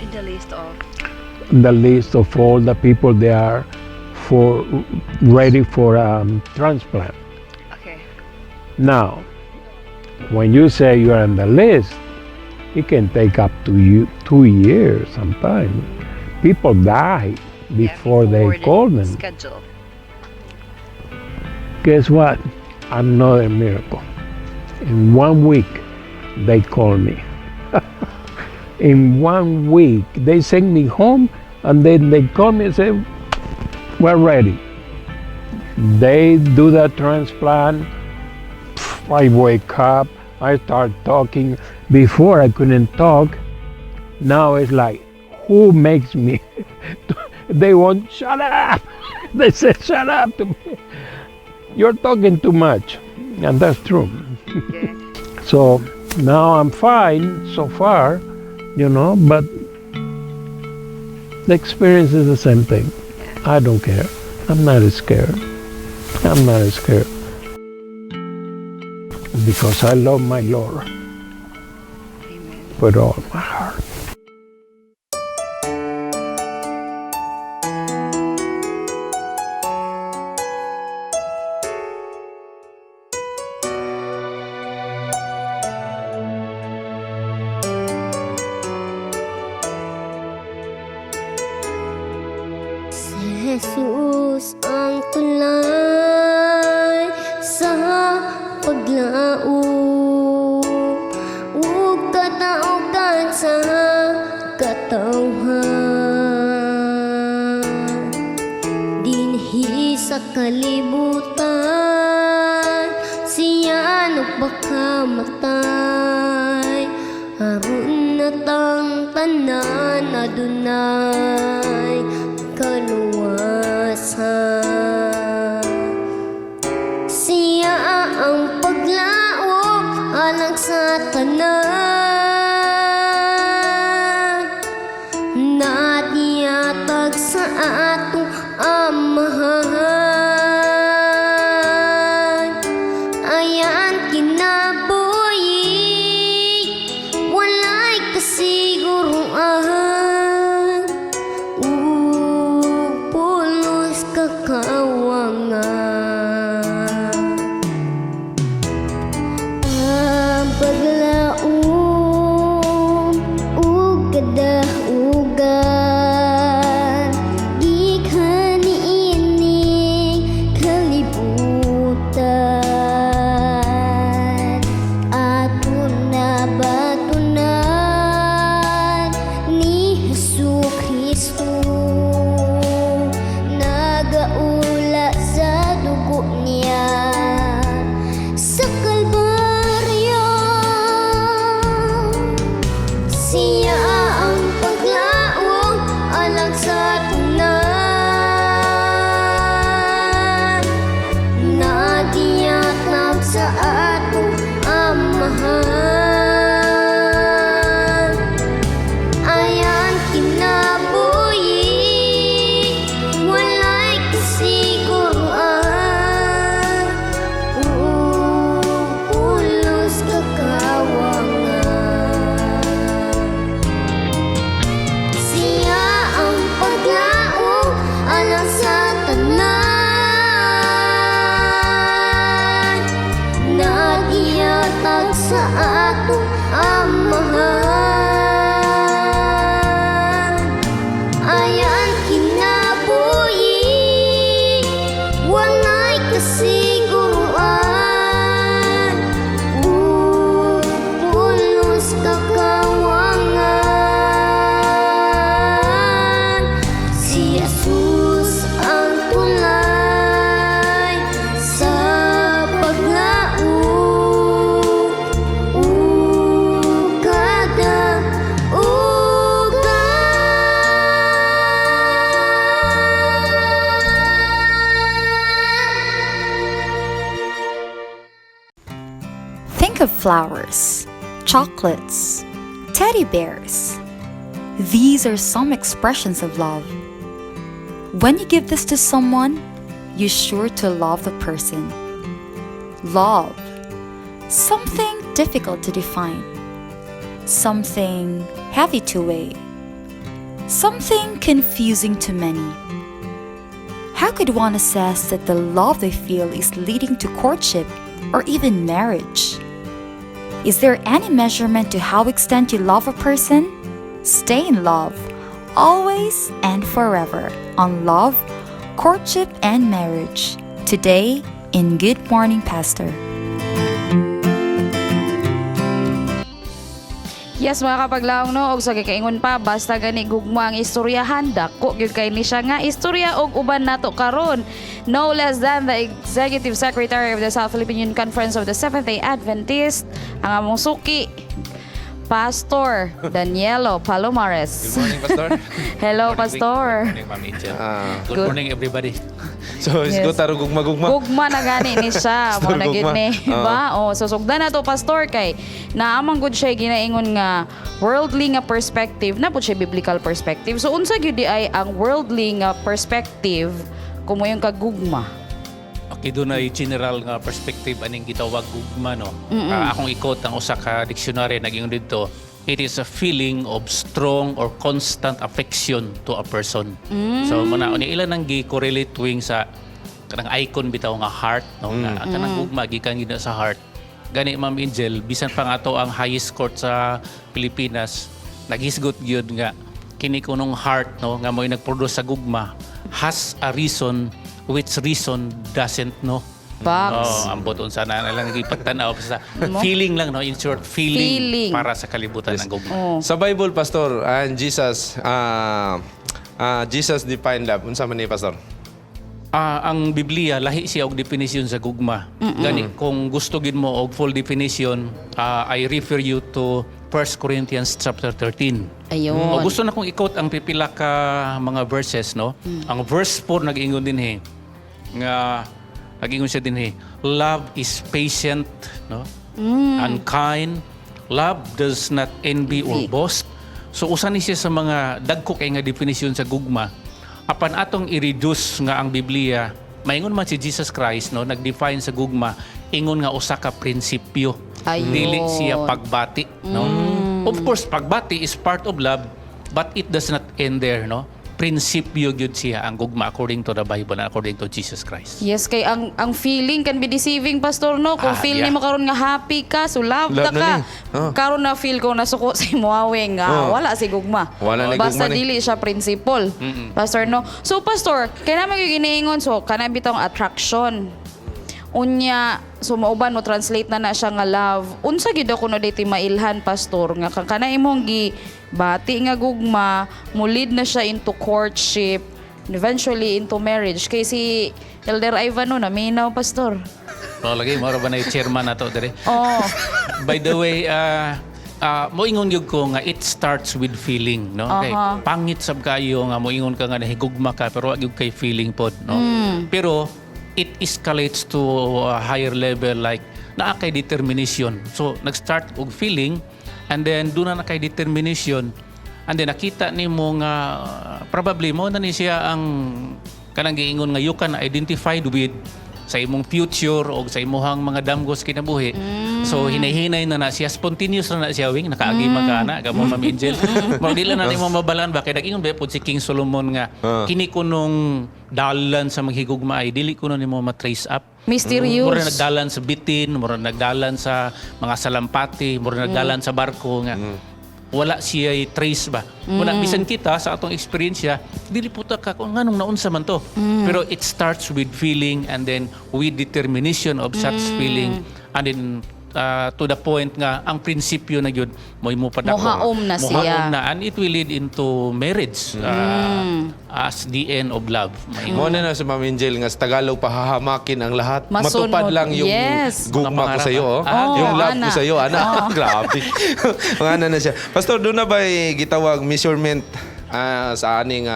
In the list of? The list of all the people they are ready for transplant. Okay. Now, when you say you are on the list, it can take up to 2 years sometimes. People die before they call them. Schedule. Guess what? Another miracle. In 1 week, they called me. In 1 week, they sent me home, and then they called me and said, we're ready. They do the transplant. I wake up, I start talking. Before I couldn't talk. Now it's like, who makes me? They won't shut up. They say, shut up to me. You're talking too much. And that's true. Okay. So now I'm fine so far, but the experience is the same thing. I don't care. I'm not scared. I'm not scared. Because I love my Lord. Amen. With all my heart. Jesus ang tulay sa paglaom, ug kataugan sa katawhan, dinhi sa kalibutan, siya nagpakamatay, aron natang tanan adunay kaluwasan. Siya ang paglaom alang sa tanan, natiyatag sa atong amahan. Ayan kinabuhi, walay kasiguruan. Think of flowers, chocolates, teddy bears. These are some expressions of love. When you give this to someone, you're sure to love the person. Love. Something difficult to define. Something heavy to weigh. Something confusing to many. How could one assess that the love they feel is leading to courtship or even marriage? Is there any measurement to how extent you love a person? Stay in love, always and forever, on love, courtship, and marriage. Today in Good Morning, Pastor. Yes, mga kapaglaong no, og sa gikaingon pa, basta gani gugma ang istoryahan, dako gyud kay ni siya nga istorya og uban nato karon. No less than the Executive Secretary of the South Philippine Conference of the Seventh-day Adventist, ang among suki, Pastor Danielo Palomares. Good morning, Pastor. Hello, Pastor. Good morning, Ma'am Angel. Good morning, everybody. So, Yes. isgo taro gugma-gugma. Gugma na gani ni siya. Mo na gid ni, ba? O, so sugdan na to, Pastor, kay naamang gud siya ginaingon nga worldly nga perspective, na po siya biblical perspective. So unsa gyud di ay ang worldly nga perspective kumo yung kagugma? Okay, doon ay general nga perspective aning gitawag gugma, no? Akong ikot ang usa ka dictionary naging dito. It is a feeling of strong or constant affection to a person. So muna ni ilan nang gi-correlate wing sa kanang icon bitaw nga heart, no? Na kanang gugma gikan gid sa heart. Gani, Ma'am Angel, bisan pa nga to ang highest court sa Pilipinas, naghisgot gyud nga kini kunong heart, no, nga mo'y nagproduce sa gugma has a reason which reason doesn't know. Box. Ambot unsa na lang ipagtanaw sa feeling lang, no, in short, feeling. Para sa kalibutan ng gugma. Sa Bible, Pastor, and Jesus defined love. Unsa man ni, Pastor? Ang Biblia lahi siya og definition sa gugma. Gani kung gusto gid mo og full definition, I refer you to 1 Corinthians chapter 13. Ayun. O gusto na kong ikot ang pipila ka mga verses, no? Ang verse 4 nag-ingon din nga nag-ingon siya din love is patient, no? Unkind. Love does not envy or boast. So usa ni siya sa mga dagko kay nga definition sa gugma. Apan atong i-reduce nga ang Biblia, maingon man si Jesus Christ, no, nag-define sa gugma, ingon nga usa ka prinsipyo. Dili siya pagbati, no? Of course, pagbati is part of love, but it does not end there, no? Prinsipyo gyud siya ang gugma according to the Bible and according to Jesus Christ. Yes, kay ang feeling can be deceiving, Pastor, no? Kung feel nimo karon nga happy ka, so love ta ka. Karon na feel ko nasuko sa imuawing wala si gugma. Basta dili siya principle. Pastor, no? So, Pastor, kay naman yung giniingon, so kana bitong attraction. Unya, so mauban mo translate na siya nga love. Unsa gid ako na dito mailhan, Pastor, nga kana imong bati nga gugma, mulid na siya into courtship, eventually into marriage. Kay si Elder Ivan no, naminaw, Pastor. Lagi mo ra ba na chairman nato dire? By the way, moingon gyud ko nga it starts with feeling, no? Okay. Pangit sab kayo nga moingon ka nga nahigugma ka pero wa gyud kay feeling pod, no? Pero it escalates to a higher level, like naa kay determination. So nag-start og feeling and then doon na kay determination and then nakita nimo nga probably mo na ni siya ang kanang giingon nga you can identified with sa imong future o sa imong mga damgos kinabuhi. So hinay-hinay na siya, spontaneous na siya wing nakaagi magana gamo Ma'am Angel. Mao dili na nimo mabalaan ba kay nag-ingon ba pud si King Solomon nga kini kunong dalan sa maghigugma ay dili kuno nimo ma-trace up. Mysterious. Mura nagdalan sa bitin, mura nagdalan sa mga salampati, mura nagdalan sa barko nga. Wala siya trace ba. Muna bisan kita sa atong experience dili puta ka kung nganong naunsa man to. Pero it starts with feeling and then with determination of such feeling and then to the point nga ang prinsipyo na gyud mo padako. Mohaom na siya. And it will lead into marriage as the end of love. Mo na sa Ma'am Angel nga sa Tagalog pahahamakin ang lahat. Masunod. Matupad lang yung gugma ko sa iyo, yung love ko sa iyo, ana. Grabe. Mga na siya. Pastor, doon na ba gitawag measurement sa aning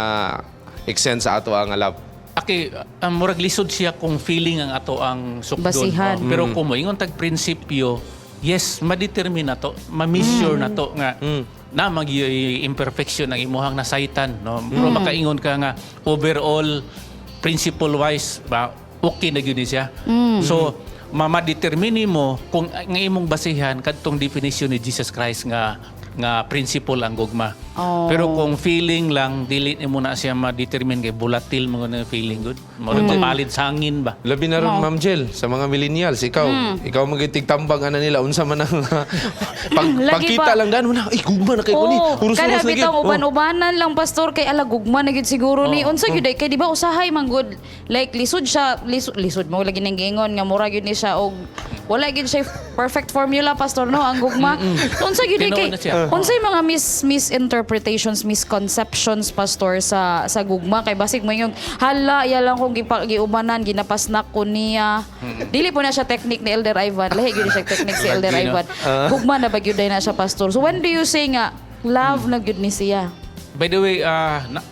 extent sa ato ang love? Okay, murag lisod siya kung feeling ang ato ang sukdon. Basihan. Pero kung moingon tag prinsipyo, yes, ma-determine na to, ma-measure na to nga na mag-imperfection ng imuhang nasaitan, no? Pero makaingon ka nga overall principle wise ba okay na gyud ni siya. So ma-determine mo kung nga imong basihan kadtong definition ni Jesus Christ nga principle ang gugma. Pero kung feeling lang, dili mo na siya ma-determine kay volatile mo na feeling good. Mapalit sa hangin ba? Labi na ron, Ma'am Jel, sa mga millennials, ikaw magitigtambang ana nila, unsa man ang pagkita lang daan mo na, ay, gugma na kay ko ni. Kada bitang uban-ubanan lang, Pastor, kay ala gugma na gid siguro ni. Unsa gyud kay di ba usahay man good. Like lisod siya, lisod mo lagi nang giingon nga mura gyud ni siya og wala gyud siya perfect formula, Pastor, no, ang gugma. Unsa gyud kay unsay mga misinterpretations, misconceptions, Pastor, sa gugma kay basig mo yung hala ya lang kung giubanan ginapasnak ko niya. Dili po na siya technique ni Elder Ivan, lahi gyud siya technique si Elder Ivan. Gugma na ba gyud na siya, Pastor? So when do you say nga love na gyud ni siya? By the way,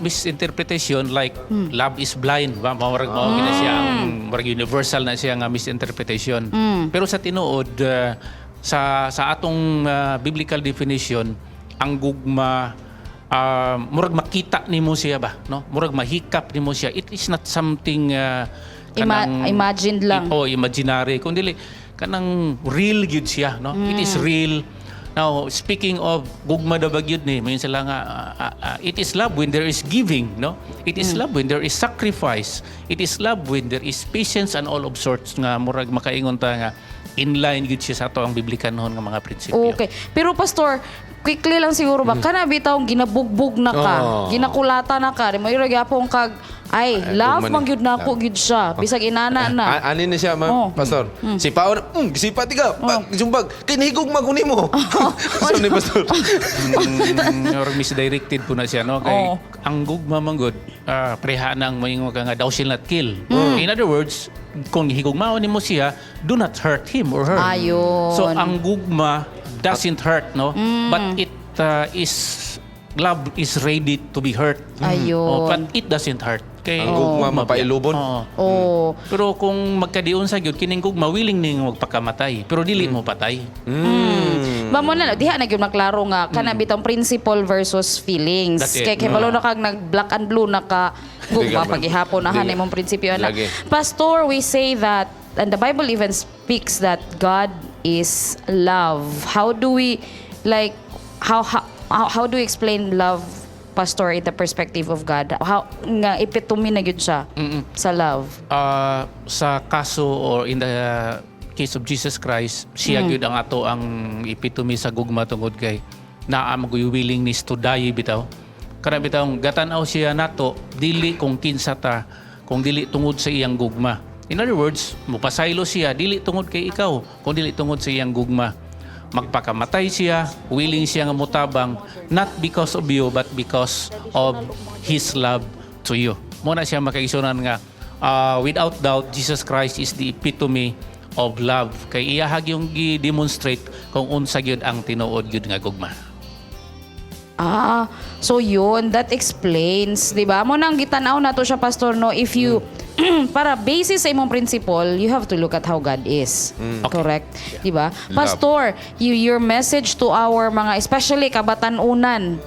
misinterpretation like love is blind, ba mawag na siya ang universal na siya nga misinterpretation. Pero sa tinuod sa atong biblical definition, ang gugma murag makita nimo siya ba, no? Murag mahikap nimo siya. It is not something imagined lang. Imaginary, kundi kanang real gyud siya, no? It is real. Now, speaking of gugma da bagyud ni, may sila nga it is love when there is giving, no? It is love when there is sacrifice. It is love when there is patience and all of sorts nga murag makaingon ta nga inline gyud siya sa ato ang biblikanhon nga mga prinsipyo. Okay. Pero Pastor, quickly lang siguro ba kana bitaw ginabugbog na ka, ginakulata na ka, mo ira gyapon kag ay love man gyud nako gyud siya bisag inana na. Ani na siya, Ma'am Pastor. Sipaon, sipa tiga, sumbag, kinihigog maguni mo. So ni Pastor. Or misdirected po na siya, no? Kay ang gugma man gud preha nang moingon ka nga thou shall not kill. In other words, kung higugmaon nimo siya, do not hurt him or her. Ayun. So ang gugma doesn't hurt, no? But it love is ready to be hurt. Ayun. But it doesn't hurt. Kay ang gugma mapailubon. Pero kung magkadiun sa gyud kining gugma willing ning magpakamatay, pero dili mo patay. Mamo na diha na gyud maklaro nga kana bitang principle versus feelings. Kay balo na kag nag black and blue na ka gugma paghihapon na hanay mong prinsipyo na. Pastor, we say that and the Bible even speaks that God is love. How do we how do we explain love, Pastor, in the perspective of God? How nga epitome na gyud siya sa love? Sa kaso or in the case of Jesus Christ, siya gyud ang ato ang epitome sa gugma tungod kay naa magoy willingness to die bitaw. Kada bitaw gatan-aw siya nato dili kung kinsa ta, kung dili tungod sa iyang gugma. In other words, mupasaylo siya dili tungod kay ikaw, kung dili tungod sa iyang gugma. Magpakamatay siya, willing siya nga mutabang, not because of you, but because of His love to you. Muna siya makaisunan nga, without doubt, Jesus Christ is the epitome of love. Kay iyahag yung i-demonstrate kung unsa gyud ang tinuod gyud nga gugma. So yun, that explains, di ba? Mo nang gitanaw na to siya, Pastor, no? If you, para basis sa imong principle, you have to look at how God is. Correct? Di ba? Pastor, your message to our mga, especially kabatan-unan,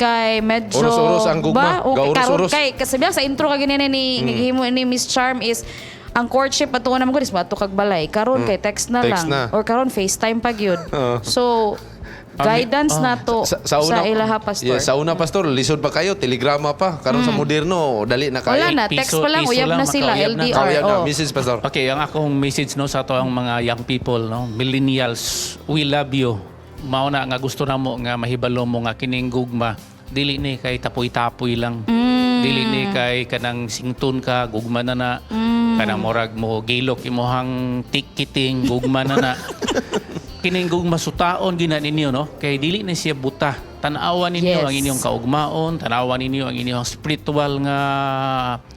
kay medyo uros-uros ang gugma. Karon kay kasabihan sa intro kag ni Miss Charm is ang courtship ato naman ko is mato kag balay. Karon kay text na lang or karon FaceTime pag yun. So guidance na to sa ilaha, Pastor. Yes, sa una, Pastor, lisod pa kayo, telegrama pa. Karon sa moderno, dali na kayo. Wala na, text pa lang, uyab na sila, LDR. Message, Pastor. Okay, ang akong message no sa ato ang mga young people, no, millennials, we love you. Mao na nga gusto namo nga mahibalo mo nga kining gugma, dili ni kay tapoy-tapoy lang. Dili ni kay kanang sington ka, gugma na na. Kanang morag mo gilok imong tikiting, gugma na na. Kining gugma sutaon gina ninyo, no? Kay dili na siya buta. Tanawan ninyo ang inyong kaugmaon, tanawan ninyo ang inyong spiritual nga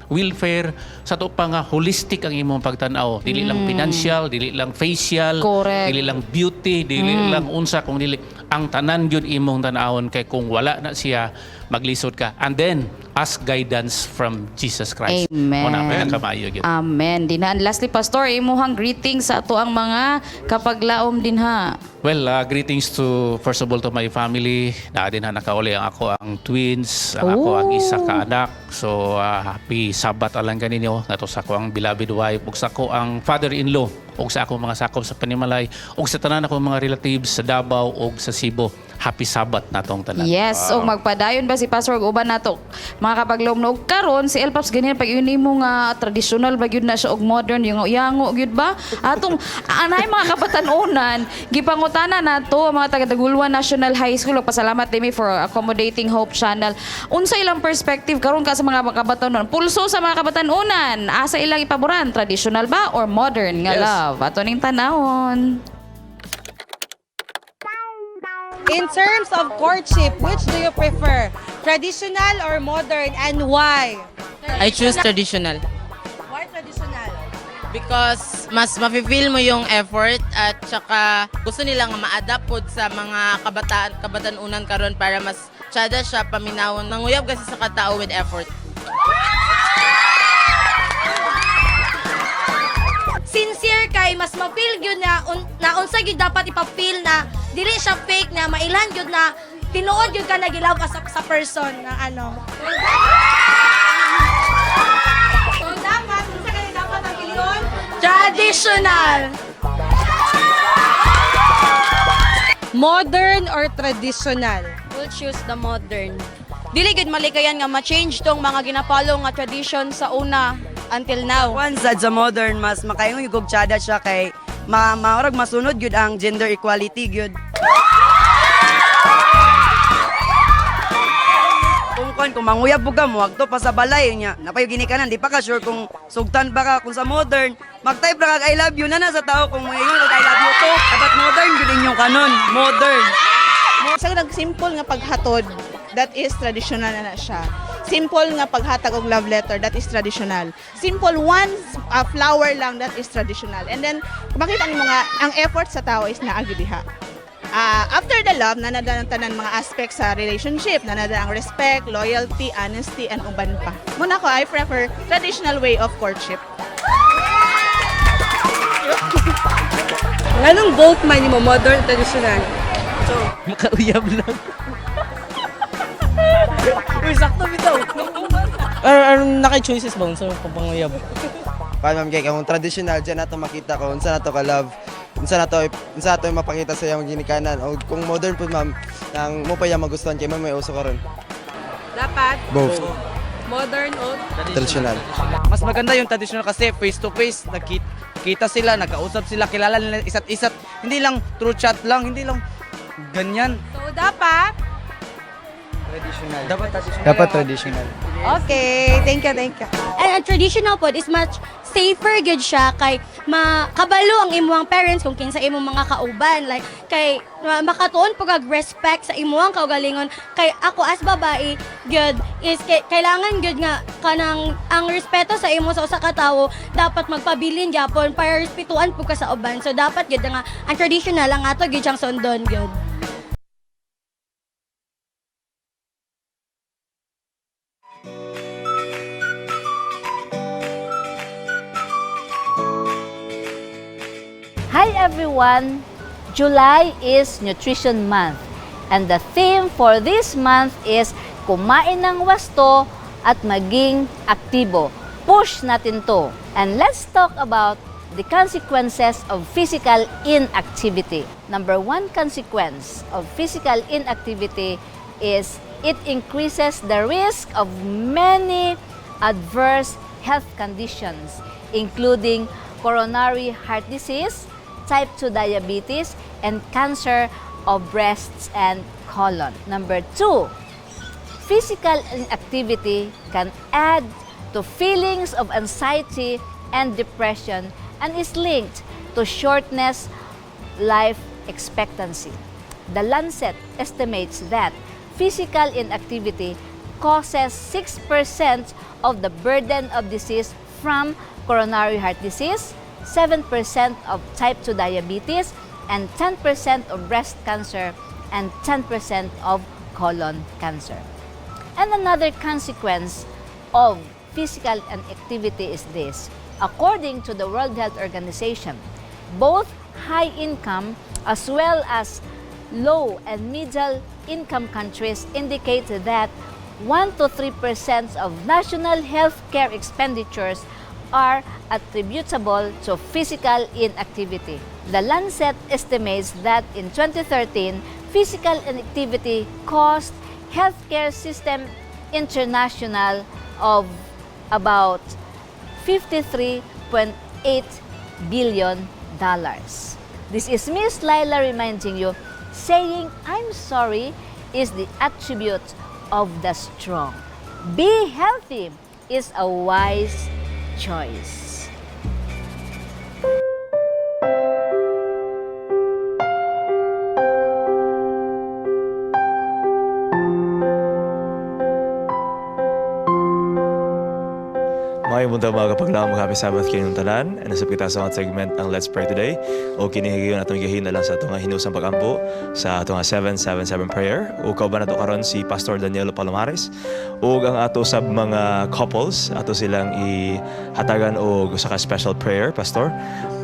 welfare, sa to pa nga holistic ang imong pagtanaw. Dili lang financial, dili lang facial, dili lang beauty, dili lang unsa, kung dili ang tanan gyud imong tanawon. Kay kung wala na siya, maglisod ka. And then ask guidance from Jesus Christ. Amen. Una, pinakamayo gyud. Amen. Dinha, lastly, Pastor, imuhang greetings sa ato ang mga kapaglaom dinha. Well, greetings to, first of all, to my family. Din na nakauli ang ako ang twins, ang ako ang isa ka anak. So, happy Sabat alang kaninyo. Nato sa ako ang beloved wife, ug sa ako ang father-in-law, ug sa ako mga sakop sa Panimalay, ug sa tanan ako mga relatives sa Davao ug sa Cebu. Happy Sabat natong tanan. Yes, o magpadayon ba si Pastor ug uban nato mga kapaglom no karon si Elpaps ganyan pag yun mo nga traditional ba gyud na siya og modern yung yango gyud ba atong anay mga kapatanunan gipangutana nato ang mga taga Dagulwan National High School ug pasalamat dimi for accommodating Hope Channel. Unsa ilang perspective karon ka sa mga kabatanon? Pulso sa mga kabatanunan, asa ilang ipaboran, traditional ba or modern nga love? Ato ning tanawon. In terms of courtship, which do you prefer? Traditional or modern, and why? I choose traditional. Why traditional? Because mas mafe-feel mo yung effort at saka gusto nilang ma-adapt po sa mga kabatanunan karon para mas tsada siya paminawon. Nanguyab kasi sa katao with effort. Sincere kay mas ma-feel gyud na unsa gyud dapat ipa-feel na dili siya fake na mailan gyud na tinuod gyud ka nagilove sa person na ano. So dapat unsa kay dapat ang pilion? Traditional. Modern or traditional? We'll choose the modern. Dili gid malikayan nga ma-change tong mga ginapalo nga tradition sa una until now. Once sa modern, mas makayong higugtsada siya kay maurag masunod gyud ang gender equality gyud. Kung manguyab po ka mo, agto pa sa balay niya. Napayo ginikanan, di pa ka sure kung sugtan ba ka kung sa modern. Mag-type ra kag I love you na sa tao kung mayon kag I love you to. Dapat modern gyud inyong kanon, modern. Sa simple nga paghatod, that is traditional na siya. Simple nga paghatag og love letter, that is traditional. Simple one flower lang, that is traditional. And then makita nimo nga ang effort sa tao is naagi diha. After the love, nanada ang tanan mga aspects sa relationship, nanada ang respect, loyalty, honesty, and uban pa. Muna ko, I prefer traditional way of courtship. Anong both man mo, modern, traditional? So, makauyab lang. Uy, sakto bitaw. Naka-choices ba sa panguyab? Paano ma'am kay kung traditional dyan nato makita ko unsa nato ka love, unsa nato mapakita sa iyang ginikanan o kung modern po ma'am nang mo pa yang magustuhan kay ma'am may uso karon. Dapat Both. modern o Traditional. Mas maganda yung traditional kasi face to face, nakita sila, nagkausap sila, kilala nila isa't isa. Hindi lang through chat lang, hindi lang ganyan. So dapat Traditional. Dapat traditional. Okay, thank you. And a traditional pod is much safer good siya kay makabalo ang imuang parents kung kinsa imong mga kauban like kay makatuon po kag respect sa imuang kaugalingon kay ako as babae good is kailangan good nga kanang ang respeto sa imo sa usa ka tawo dapat magpabilin gyapon para respetuan po ka sa uban so dapat good nga ang traditional ang ato gyud siyang sundon good. Hi everyone! July is Nutrition Month and the theme for this month is kumain ng wasto at maging aktibo. Push natin to. And let's talk about the consequences of physical inactivity. Number one consequence of physical inactivity is it increases the risk of many adverse health conditions including coronary heart disease, type 2 diabetes, and cancer of breasts and colon. Number 2, physical inactivity can add to feelings of anxiety and depression and is linked to shortness life expectancy. The Lancet estimates that physical inactivity causes 6% of the burden of disease from coronary heart disease, 7% of type 2 diabetes, and 10% of breast cancer, and 10% of colon cancer. And another consequence of physical inactivity is this. According to the World Health Organization, both high income as well as low and middle income countries indicate that 1 to 3% of national health care expenditures are attributable to physical inactivity. The Lancet estimates that in 2013, physical inactivity cost healthcare system international of about $53.8 billion. This is Miss Laila reminding you, saying I'm sorry is the attribute of the strong. Be healthy is a wise choice. Ngayong buntag mga kapaglaong mga happy Sabbath kayong tanan. Nasab kita sa mga segment ang Let's Pray Today. O kinihigayon atong gihin na lang sa atong hinusang pagampo sa atong 777 prayer. O kauban nato karon si Pastor Danielo Palomares. O ang ato sab mga couples ato silang ihatagan og usa ka special prayer, Pastor.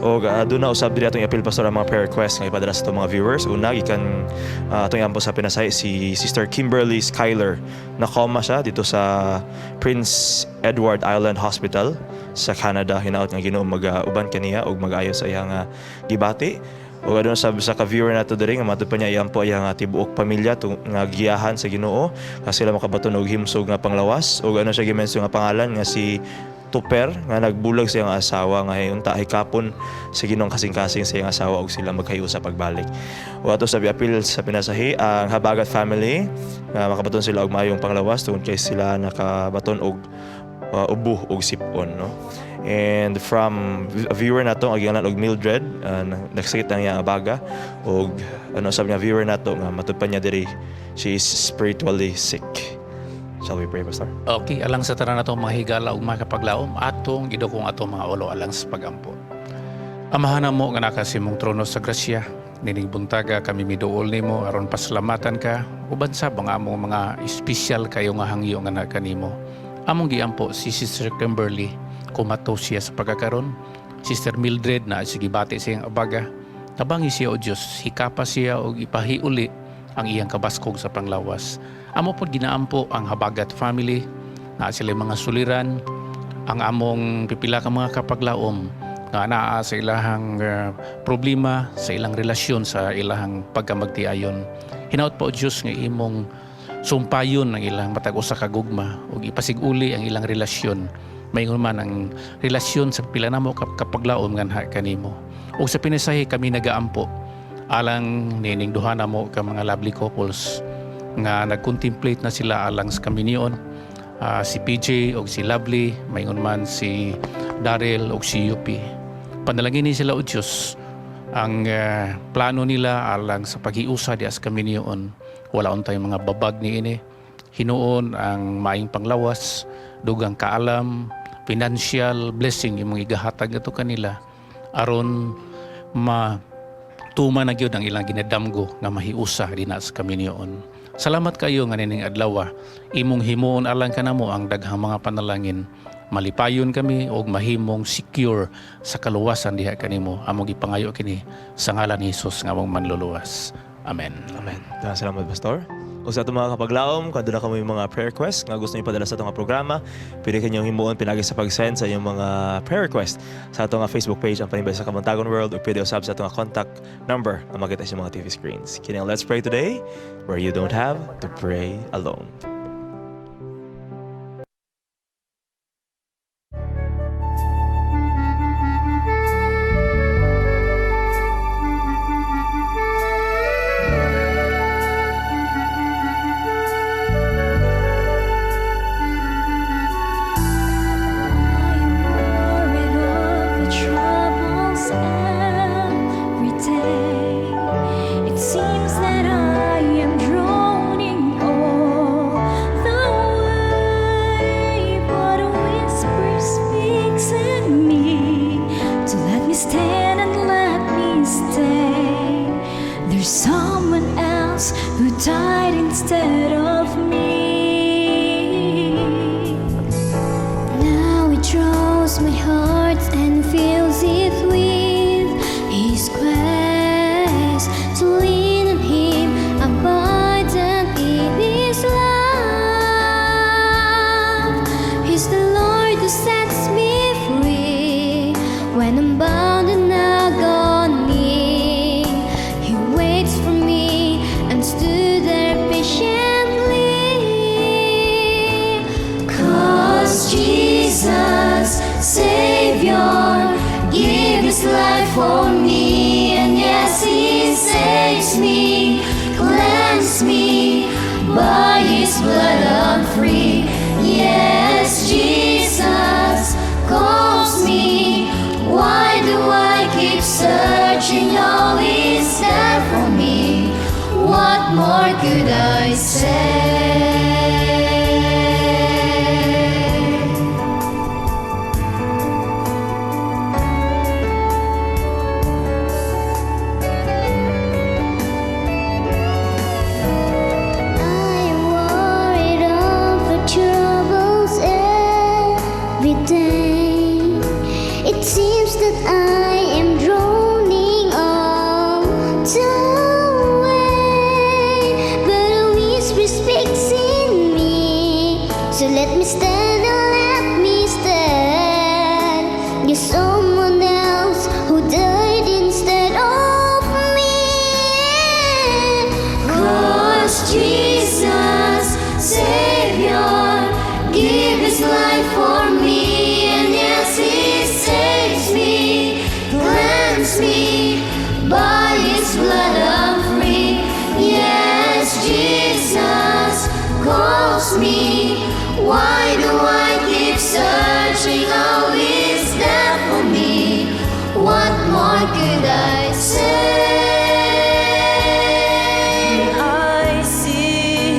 O doon na usab diri atong i-appeal, Pastor, ang mga prayer requests nga ipadala sa atong mga viewers. Una gikan atong ampo sa Pinasay si Sister Kimberly Skyler. Na-coma siya dito sa Prince Edward Island Hospital sa Canada. Hinaot nga Ginoo mag-uban kaniya og mag-ayo sa iyang gibati. O adun sa ka-viewer nato diri nga matud pa niya iyang po iyang tibuok pamilya nga giyahan sa Ginoo kasi sila makabaton og himsog nga panglawas. O ano siya gimenso nga pangalan nga si Tuper nga nagbulag sa iyang asawa nga unta hikapon sa Ginoong kasing-kasing sa iyang asawa og sila magkayo sa pagbalik. O ato sa appeal sa Pinasahi ang Habagat family nga makabaton sila og maayong panglawas tungod kay sila nakabaton og ubo og sipon, no? And from a viewer nato ang giingnan og Mildred, nagsakit ang iyang abaga og ano sabi nga viewer nato nga matud pa niya diri she is spiritually sick. Shall we pray, Pastor? Okay, alang sa tanan natong mga higala ug mga kapaglaom, atong gidukong atong mga ulo alang sa pagampo. Amahan mo nga nakasimong trono sa grasya, nining buntaga kami miduol nimo aron pasalamatan ka uban sa among mga espesyal kayo nga hangyo nga kanimo. Among giampo si Sister Kimberly, kumato siya sa pagkakaroon. Sister Mildred na sige bati sa iyang abaga. Tabangi siya o Diyos, hikapa siya o ipahiuli ang iyang kabaskog sa panglawas. Amo po ginaampo ang Habagat family na sila mga suliran, ang among pipila ka mga kapaglaom nga naa sa ilahang problema sa ilang relasyon sa ilahang pagkamagtiayon. Hinaot po o Diyos nga imong sumpayon ang ilang matag usa ka gugma ug ipasiguli ang ilang relasyon. Maingon man ang relasyon sa pila namo kapaglaom nga kanimo. Ug sa Pinasahi kami nagaampo alang nining duha namo ka mga lovely couples nga nag-contemplate na sila alang sa kaminion. Si PJ o si Lovely, maingon man si Daryl o si Yupi. Panalangin ni sila o Diyos ang plano nila alang sa pag-iusa di as kaminion. Wala untay mga babag ni ini. Hinuon ang maing panglawas, dugang kaalam, financial blessing yung mga igahatag ito kanila aron matuma na gyud ang ilang ginadamgo nga mahiusa di na sa kaminion. Salamat kayo nga nining adlaw. Imong himuon alang kanamo ang daghang mga panalangin. Malipayon kami og mahimong secure sa kaluwasan diha kanimo. Among gipangayo kini sa ngalan ni Hesus nga among manluluwas. Amen. Amen. Salamat, Pastor. O sa itong mga kapaglaom, kung doon na kami mga prayer request nga gusto nyo ipadala sa itong programa, pwede kanyang himuon pinagi sa pag-send sa inyong mga prayer request sa itong Facebook page ang Panimbaya sa Kabuntagon World o pwede usab sa itong contact number na makita sa mga TV screens. Kini ang Let's Pray Today, where you don't have to pray alone. Someone else who died instead of me. free. Yes, Jesus calls me. Why do I keep searching? All is there for me. What more could I say? It seems that I am droning all the way, but a whisper speaks in me. So let me stand and let me stand. You're someone else who died instead of me. 'Cause Jesus, Savior, give His life for me. By His blood I'm free. Yes, Jesus calls me. Why do I keep searching? How is there for me? What more could I say? I see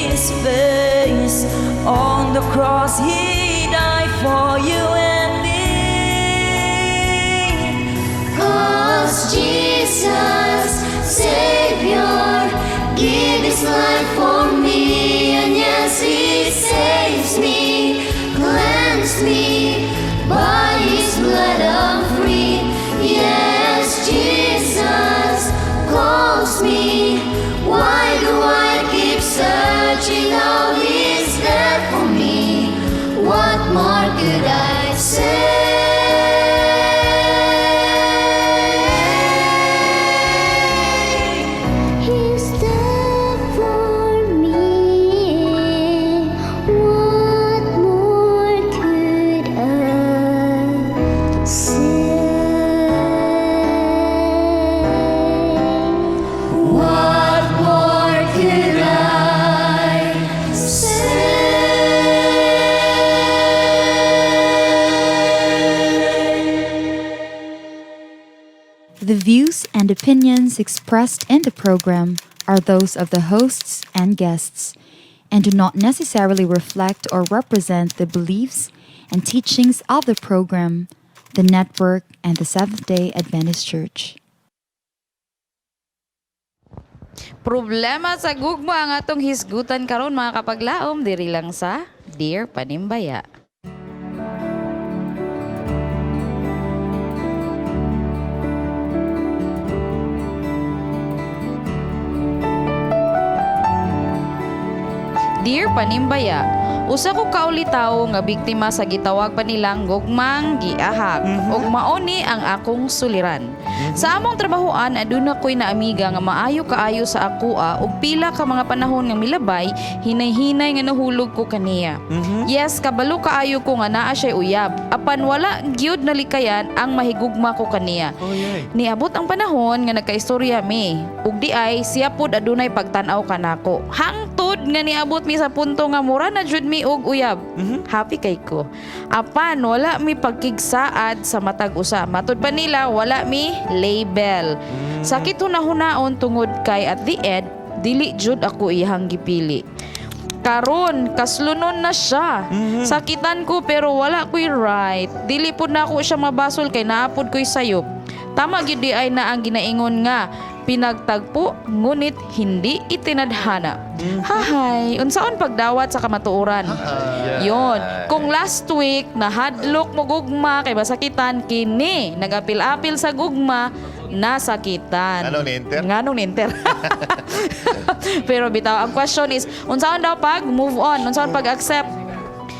His face on the cross. He died for you and me. 'Cause Jesus, Savior, give His life for me. And yes, He saves me, cleanse me. By His blood I'm free. Yes, Jesus calls me. Why do I keep searching? How is there for me? What more could I say? The views and opinions expressed in the program are those of the hosts and guests and do not necessarily reflect or represent the beliefs and teachings of the program, the network, and the Seventh-day Adventist Church. Problema sa gugma ang atong hisgutan karon mga kapaglaom diri lang sa Dear Panimbaya. Dear Panimbaya, usa ko kaulitaw nga biktima sa gitawag pa nilang gugmang giahak ug mao ni ang akong suliran. Sa among trabahoan aduna koy naamiga nga maayo kaayo sa akoa ug pila ka mga panahon nga milabay hinay-hinay nga nahulog ko kaniya. Yes, kabalo kaayo ko nga naa siya uyab apan wala gyud nalikayan ang mahigugma ko kaniya. Niabot ang panahon nga nagkaistorya mi ug di ay siya pud adunay pagtan-aw kanako. Hangtod nga niabot mi sa punto nga mura na jud mi og uyab. Happy kay ko. Apan wala mi pagkigsaad sa matag usa. Matud pa nila wala mi label. Sakit hunahunaon tungod kay at the end dili jud ako iyang gipili. Karon kaslunon na siya. Sakitan ko pero wala ko'y right. Dili pud na ako siya mabasol kay naapod ko'y sayop. Tama gyud di ay na ang ginaingon nga pinagtagpo ngunit hindi itinadhana. Hahay, unsaon pagdawat sa kamatuoran? Yon, kung last week nahadlok mo gugma kay basakitan kini nagapil-apil sa gugma nasakitan. Nganong ninter? Pero bitaw ang question is unsaon daw pag move on? Unsaon pag accept?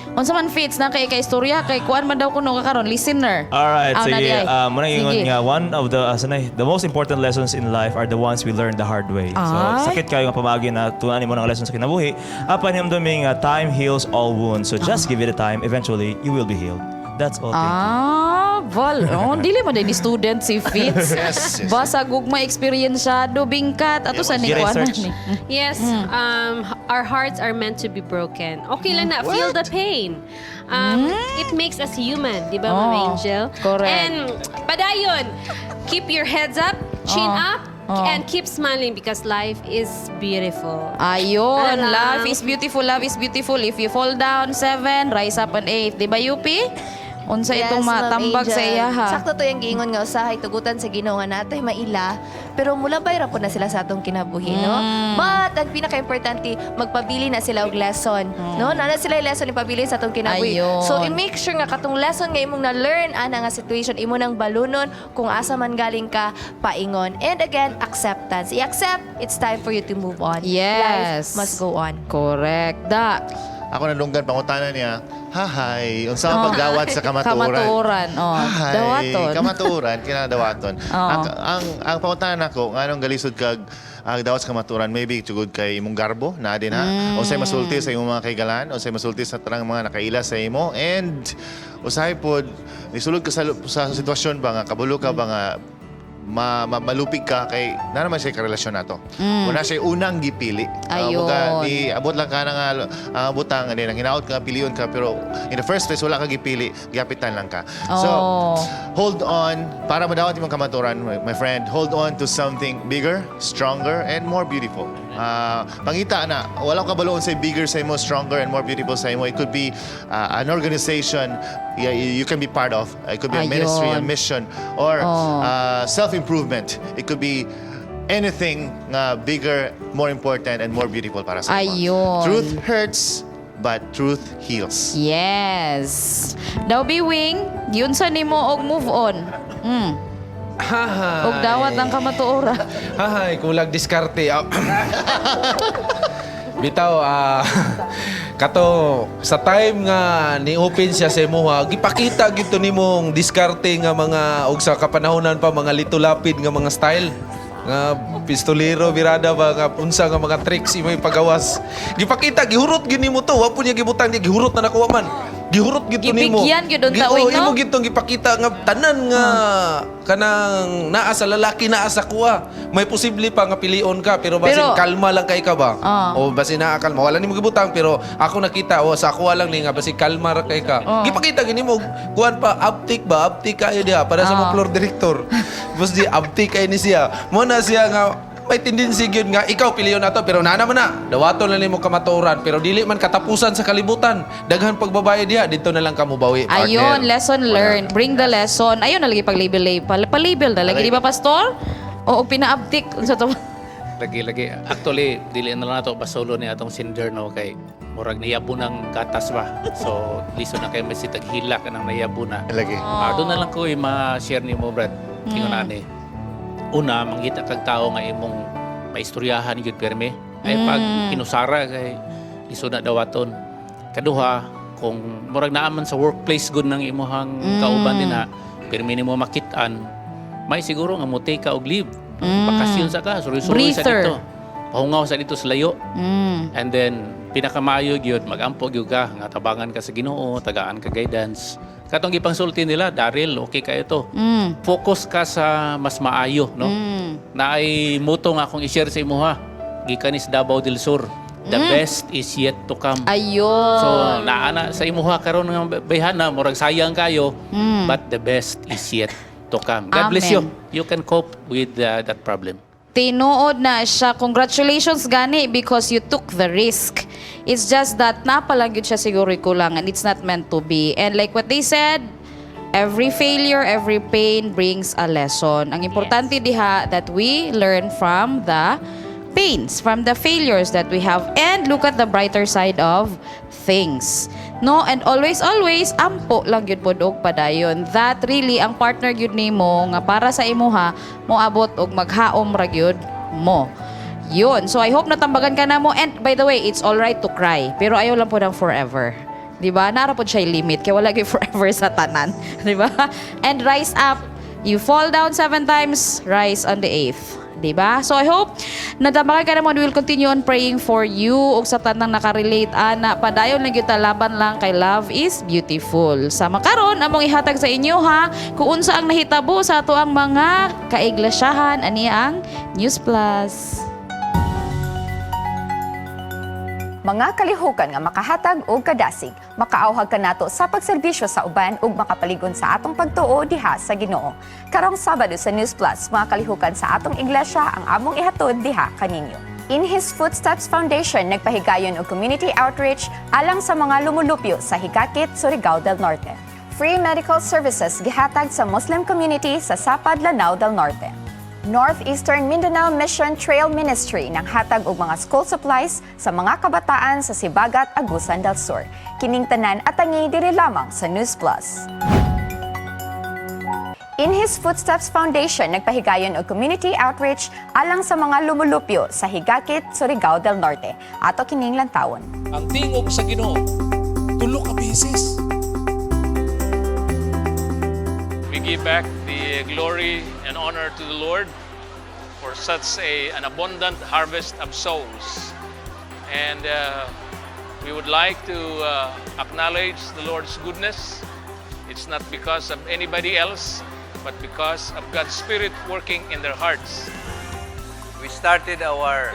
Unsa man fits na kay istorya kay kuan man daw kuno karon listener. Alright, sige. Muna ingon Sige. nga one of the most important lessons in life are the ones we learn the hard way. So sakit kayo nga pamagi na tunan mo ng lessons sa kinabuhi. Apan himdumi nga time heals all wounds. So just give it a time. Eventually, you will be healed. That's all. Thank you. Val, dili mo din student si Fitz. Yes. Basa gugma experienceado bingkat ato sa ni kuan ni. Yes, our hearts are meant to be broken. Okay lang na, feel the pain. It makes us human, di ba, Ma'am Angel? Correct. And padayon, keep your heads up, chin up, and keep smiling because life is beautiful. Ayun, love is beautiful, love is beautiful. If you fall down 7, rise up on 8. Di ba, Yupi? Unsa itong Ma'am matambag sa Angel. iya ha? Sakto to yung giingon nga usahay tugutan sa Ginoo nga natay maila, pero mula bayra po na sila sa atong kinabuhi, no? But ang pinaka-importante, magpabili na sila og lesson, no? Nana sila yung lesson ipabili sa atong kinabuhi. Ayun. So i-make sure nga katong lesson nga imong na-learn ana nga situation imo nang balunon kung asa man galing ka paingon. And again, acceptance. I-accept, it's time for you to move on. Yes. Life must go on. Correct. Da. Ako nalunggan pangutana niya, hahay, unsa ang pagdawat sa kamaturan? Kamaturan. Hahay, Dawaton. kamaturan, kinadawaton. Ang pangutana nako, nganong galisod kag dawat sa kamaturan, maybe tugod kay imong garbo na din ha. O say masulti sa imong mga kaigalan, o say masulti sa tanang mga nakaila sa imo, and usahay pod nisulod ka sa sitwasyon ba nga kabulo ka ba nga malupig ka kay na naman siya karelasyon nato. Muna siya unang gipili. Ayun. Abot lang ka na nga butang nang hinaot ka piliyon ka pero in the first place wala ka gipili, giapitan lang ka. So hold on para madawat imong kamaturan, my friend. Hold on to something bigger, stronger and more beautiful. Pangita na wala ka baloon sa bigger sa imo, stronger and more beautiful sa imo. It could be an organization you can be part of. It could be a ministry, a mission or self-improvement. It could be anything bigger, more important, and more beautiful para sa iyo. Ayun. Truth hurts, but truth heals. Yes. Daw biwing, yun sa nimo og move on. Hahay. Og dawat ang kamatuora. Hahay, kulag diskarte. Bitaw, kato sa time nga ni open siya sa imuha, gipakita gito nimong diskarte nga mga og sa kapanahonan pa mga litulapid nga mga style nga pistolero birada ba nga unsa nga mga tricks imo ipagawas. Gipakita gihurot gyud nimo to, wa po niya gibutang niya gihurot na nakuha man. Gihurot gyud nimo. Gibigyan gyud unta uy, no? Imo gitong gipakita nga tanan nga kanang naa sa lalaki naa sa kuha. May posible pa nga pilion ka pero basin kalma lang kay ka ba? O basin naa kalma wala nimo gibutang pero ako nakita sa kuha lang ni nga basin kalma ra kay ka. Gipakita gini mo kuan pa uptick kayo diha para sa mo floor director. Bus di uptick kay ni siya. Mo na siya nga may tendency gyud nga ikaw piliyon nato pero nana man na dawaton lang nimo kamaturan pero dili man katapusan sa kalibutan daghan pagbabayad diha dito na lang kamo bawi partner. Ayun, lesson learned. Bring the lesson. Ayun na lagi pag-label pa-label na lagi di ba pastor? O pina-uptick sa to. Lagi. Actually, dili na lang nato basolo ni atong sender no kay murag niyabo ng gatas ba. So, liso na kay may taghila ka ng niyabo na. Lagi. Doon na lang ko ma-share ni mo, Brad. Tingnan ani. Una, mangita kag tao nga imong maistoryahan gyud perme. Ay pag kinusara kay liso na dawaton. Kaduha, kung murag naaman sa workplace gud ng imuhang kauban din na perme nimo makit-an, may siguro nga mo take ka og leave. Bakasyon sa ka, suri-suri sa dito. Pahungaw sa dito sa layo. And then pinakamayo gyud magampo gyud ka nga tabangan ka sa Ginoo, tagaan ka guidance. Katong gipangsulti nila, Daryl, okay ka ito. Focus ka sa mas maayo, no? Naay muto nga akong i-share sa imuha. Gikan is Davao del Sur. The best is yet to come. Ayun. So, naana sa imuha karon nga bayhana, murag sayang kayo, but the best is yet to come. God bless you. You can cope with that problem. Tinuod na siya. Congratulations gani because you took the risk. It's just that napalagyod siya siguro kulangan. It's not meant to be. And like what they said, every failure, every pain brings a lesson. Ang importante diha that we learn from the pains, from the failures that we have and look at the brighter side of things. No, and always ampo lang gyud pod og padayon. That really ang partner gyud nimo nga para sa imuha mo abot og maghaom ra gyud mo. Yun. So I hope natambagan ka na mo. And by the way, it's all right to cry. Pero ayaw lang po ng forever. Diba? Nara po siya limit. Kaya wala gyud forever sa tanan. Diba? And rise up. You fall down 7 times, rise on the 8th. diba? So I hope nadamagan ka naman, we will continue on praying for you ug sa tanang nakarelate ana padayon lang gyud laban lang kay love is beautiful. Sa makaron among ihatag sa inyo ha kung unsa ang nahitabo sa ato ang mga kaiglesiyahan ani ang News Plus. Mga kalihukan nga makahatag og kadasig, makaawhag kanato sa pagserbisyo sa uban ug makapaligon sa atong pagtuo diha sa Ginoo. Karong Sabado sa News Plus, mga kalihukan sa atong iglesia ang among ihatod diha kaninyo. In His Footsteps Foundation nagpahigayon og community outreach alang sa mga lumulupyo sa Higakit, Surigao del Norte. Free medical services gihatag sa Muslim community sa Sapad, Lanao del Norte. Northeastern Mindanao Mission Trail Ministry nang hatag og mga school supplies sa mga kabataan sa Sibagat, Agusan del Sur. Kining tanan atangi diri lamang sa News Plus. In His Footsteps Foundation nagpahigayon og community outreach alang sa mga lumulupyo sa Higakit, Surigao del Norte. Ato kining lantawon. Ang tingog sa Ginoo tulo ka beses. We give back the glory and honor to the Lord for such an abundant harvest of souls. And we would like to acknowledge the Lord's goodness. It's not because of anybody else, but because of God's Spirit working in their hearts. We started our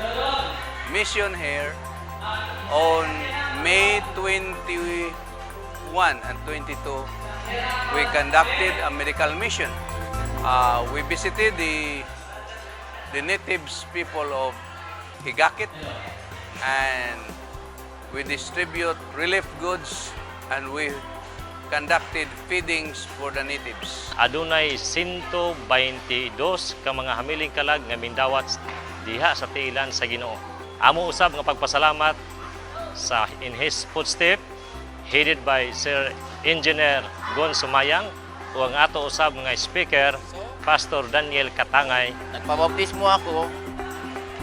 mission here on May 21 and 22. We conducted a medical mission. We visited the natives people of Higakit, and we distribute relief goods, and we conducted feedings for the natives. Adunay 122 ka mga hamiling kalag nga mindawat diha sa tiilan sa Ginoo. Amo usab nga pagpasalamat sa In His Footstep headed by Sir Engineer Gon Sumayang o ang ato usab nga speaker Pastor Daniel Katangay. Nagpabaptismo ako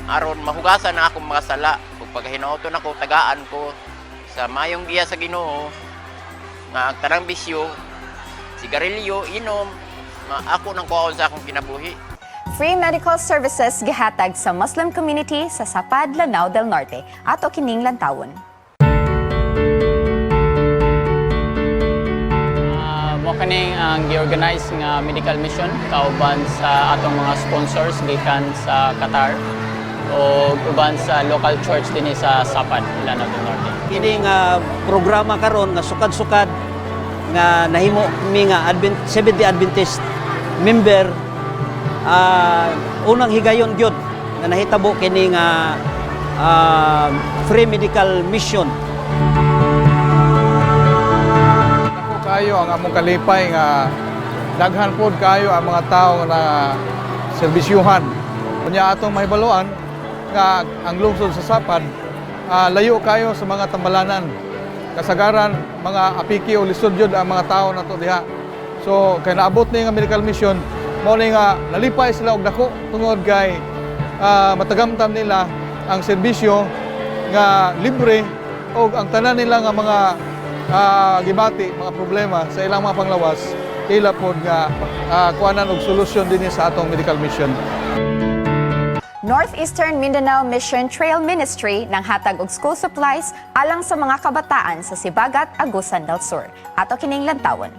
aron mahugasan ang akong mga sala ug paghinauton ako tagaan ko sa mayong giya sa Ginoo nga ang tanang bisyo, sigarilyo, inom, ako nang kuhaon sa akong kinabuhi. Free medical services gihatag sa Muslim community sa Sapad, Lanao del Norte. Ato kining lantawon. Mo kaning ang gi-organize nga medical mission kauban sa atong mga sponsors gikan sa Qatar o uban sa local church dinhi sa Sapad, Lanao del Norte. Kini nga programa karon nga sukad-sukad nga nahimo mi nga Seventh-day Adventist member unang higayon gyud nga nahitabo kini nga free medical mission. Kayo ang among kalipay nga daghan pod kayo ang mga tawo na serbisyuhan. Kunya atong mahibaluan nga ang lungsod sa Sapad layo kayo sa mga tambalanan. Kasagaran mga apiki o lisod yun ang mga tao nato diha. So kay naabot ni nga medical mission mo ni nga nalipay sila og dako tungod kay matagamtam nila ang serbisyo nga libre o ang tanan nila nga mga gibati, mga problema sa ilang mga panglawas, ila pod nga kuanan og solusyon dinhi sa atong medical mission. Northeastern Mindanao Mission Trail Ministry nang hatag og school supplies alang sa mga kabataan sa Sibagat, Agusan del Sur. Ato kining lantawon.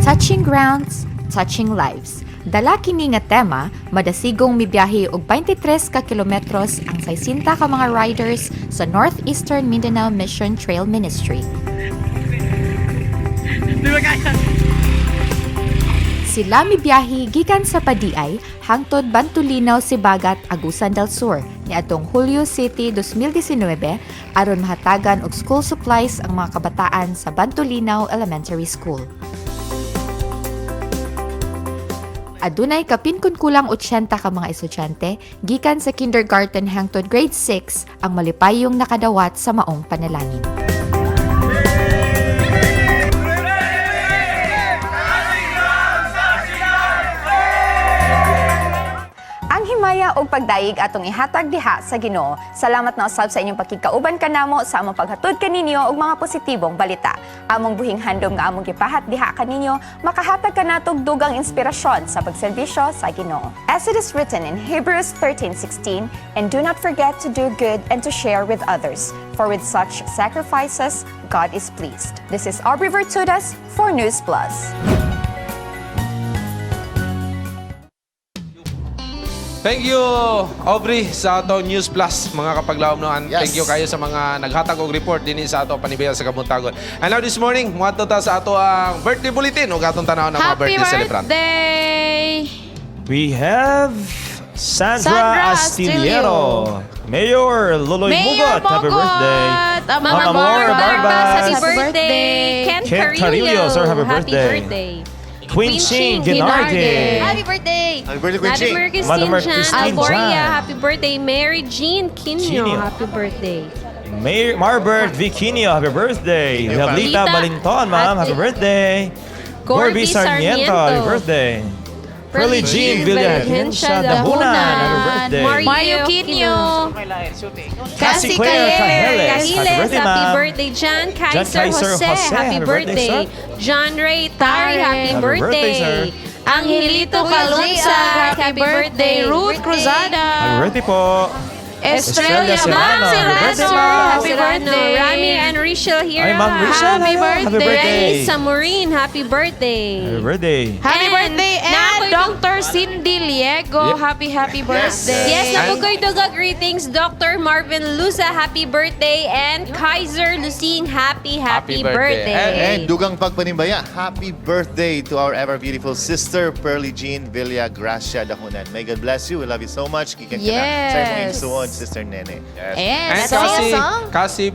Touching grounds, touching lives. Dala kini nga tema, madasigong mibiyahe og 23 ka kilometros ang 60 ka mga riders sa Northeastern Mindanao Mission Trail Ministry. Sila mibiyahe gikan sa Padiay hangtod Bantulinaw, Sibagat, Agusan del Sur niadtong Hulyo City 2019 aron mahatagan og school supplies ang mga kabataan sa Bantulinaw Elementary School. Adunay kapin kun kulang 80 ka mga estudyante gikan sa kindergarten hangtod grade 6 ang malipayong nakadawat sa maong panalangin. paghimaya ug pagdayeg atong ihatag diha sa Ginoo. Salamat na usab sa inyong pakikauban kanamo sa among paghatod kaninyo og mga positibong balita. Among buhing handom nga among gipahat diha kaninyo makahatag kanatog dugang inspirasyon sa pagserbisyo sa Ginoo. As it is written in Hebrews 13:16, and do not forget to do good and to share with others, for with such sacrifices God is pleased. This is Aubrey Vertudas for News Plus. Thank you, Aubrey, sa ato News Plus, mga kapaglaom noon. Yes. Thank you kayo sa mga naghatag og report din sa ato Panimbaya sa Kabuntagon. And now this morning, muadto ta sa ato ang birthday bulletin ug atong tanaw ng mga birthday celebrant. Birthday! We have Sandra Astillero. Mayor Loloy Mugot, happy birthday. Mama Barbas, Happy birthday! Ken Carillo, sir, happy birthday. Queen Ching Ginardi. Happy birthday! Happy birthday, Queen Ching. Madam Christine Christine Alboria, Jan. happy birthday. Mary Jean Quino, Quino. happy birthday. Mayor Marbert Viquinio, happy birthday. We have Lita Lita Balinton, ma'am, happy birthday. Gorby Sarmiento, Sarmiento. happy birthday. Pearly Jean Villagencia Dahunan, happy birthday. Mario Quino. Cassie Claire Cajeles, happy birthday, happy ma'am. birthday. John Kaiser Kaiser Jose, Jose, happy happy birthday, birthday. John Ray Tari, happy Happy birthday, sir. birthday. Angelito Calunza, happy birthday. Ruth Cruzada. Happy birthday po. Estrella Serrano, happy birthday, ma'am. happy birthday. Rami and Rachel here. Ay, Ma'am Rachel, Happy hello. birthday. Happy birthday. Dennis Samurin, happy birthday. Happy birthday. Happy And birthday and nakoy Dr. Cindy Liego. Yep. Happy birthday. Yes, napukoy duga greetings. Dr. Marvin Luza, happy birthday. And Kaiser Lucine, happy Happy birthday. birthday. And dugang pagpanimbaya, happy birthday to our ever beautiful sister, Pearly Jean Villa Gracia Dahunan. May God bless you. We love you so much. Kikan ka na. Yes. Sa imong suon, Sister Nene. Yes. And So, Cassie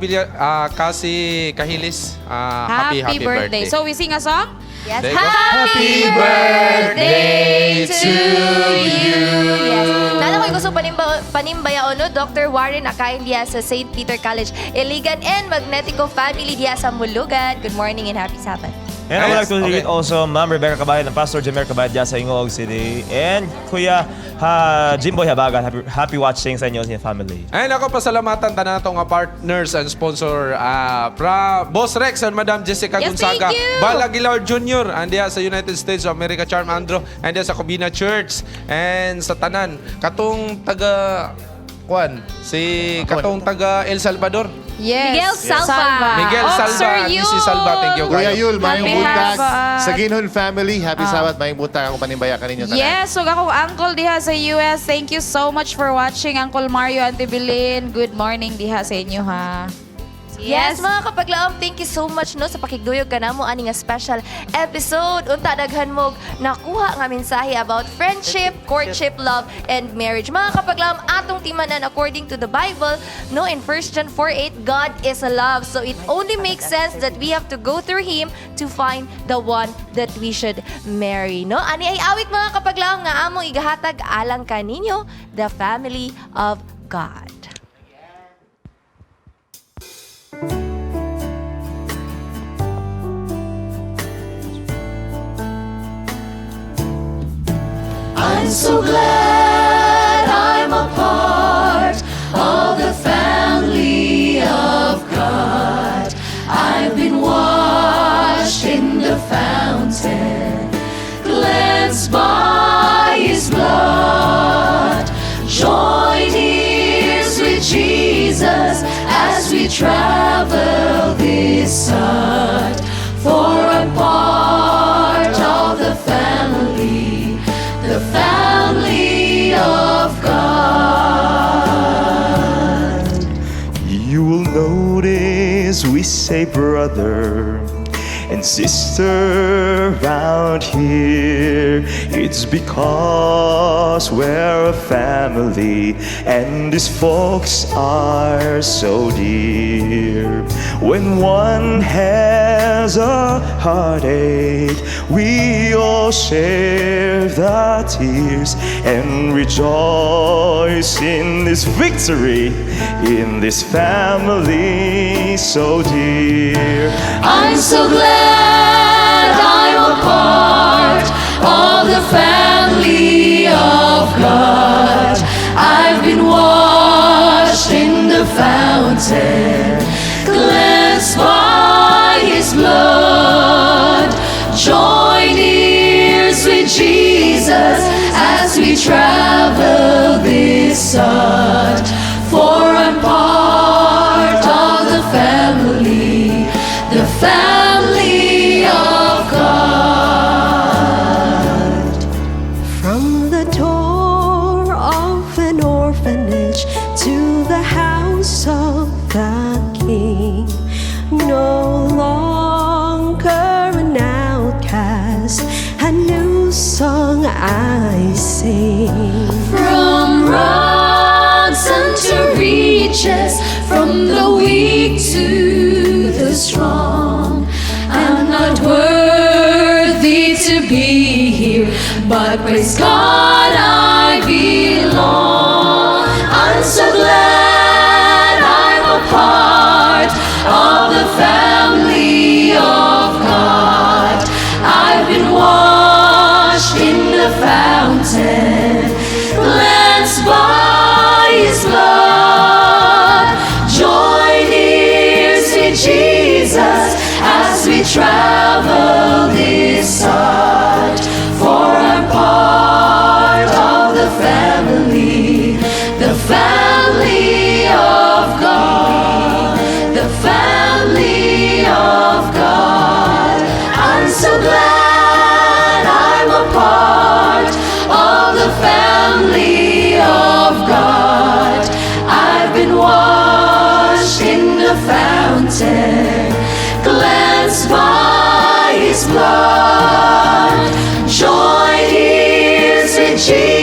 Cahilis, happy birthday. So we sing a song? Yes. There you go. Happy birthday to you. Yes. Nana ko gusto panimbayaon no, Dr. Warren Akain diya sa St. Peter College, Iligan and Magnetico family diya sa Mulugan. Good morning and happy Sabbath. And I would like to Okay. greet also Ma'am Rebecca Cabayad and Pastor Jamer Cabayad dyan sa Ingog City. And Kuya Jimboy Habagan, happy watching sa inyo sa family. And ako pasalamatan tanan natong nga partners and sponsor Boss Rex and Madam Jessica Yes, Gonzaga, thank you. Balagilar Jr. andiya sa United States of America, Charm Andro, andiya sa Cobina Church and sa tanan katong taga katong taga El Salvador. Yes. Miguel Salva. Miguel Salva, Sir Mrs. Salva, thank you Kuya kayo. Yul, mayong Happy buntag. Sabbath. Sa Ginhon family, happy Sabbath, mayong buntag. Ako panimbaya ka ninyo tanan. Yes, so ako uncle diha sa US. Thank you so much for watching, Uncle Mario, Auntie Bilin. Good morning diha sa inyo ha. Yes, mga kapaglaom, thank you so much no sa pakigduyog kanamo ani nga special episode. Unta daghan mo nakuha nga mensahe about friendship, courtship, love, and marriage. Mga kapaglaom, atong timanan according to the Bible, no, in 1 John 4:8, God is a love. So it only makes sense that we have to go through Him to find the one that we should marry. No, ani ay awit mga kapaglaom nga among igahatag alang kaninyo, the family of God. I'm so glad I'm a part of the family of God. I've been washed in the fountain, cleansed by His blood. Join ears with Jesus as we travel this earth, for I'm part of the family of God. You will notice we say brother and sister around here. It's because we're a family and these folks are so dear. When one has a heartache, we all share the tears and rejoice in this victory, in this family so dear. I'm so glad I'm a part of the family of God. travel this earth, for I'm part of the family of God. From the door of an orphanage to the house of the King, no longer an outcast, a new song I sing. From rags unto riches, from the weak to the strong. I'm not worthy to be here, but praise God I belong. I'm so glad I'm a part of the family of God. I've been washed in the fountain, cleansed by His blood. Join ears with Jesus as we travel this earth, for I'm part of the family of God, the family of God. I'm so glad I'm a part of the family of God. I've been washed in the fountain, cleansed by His blood. Join ears with Jesus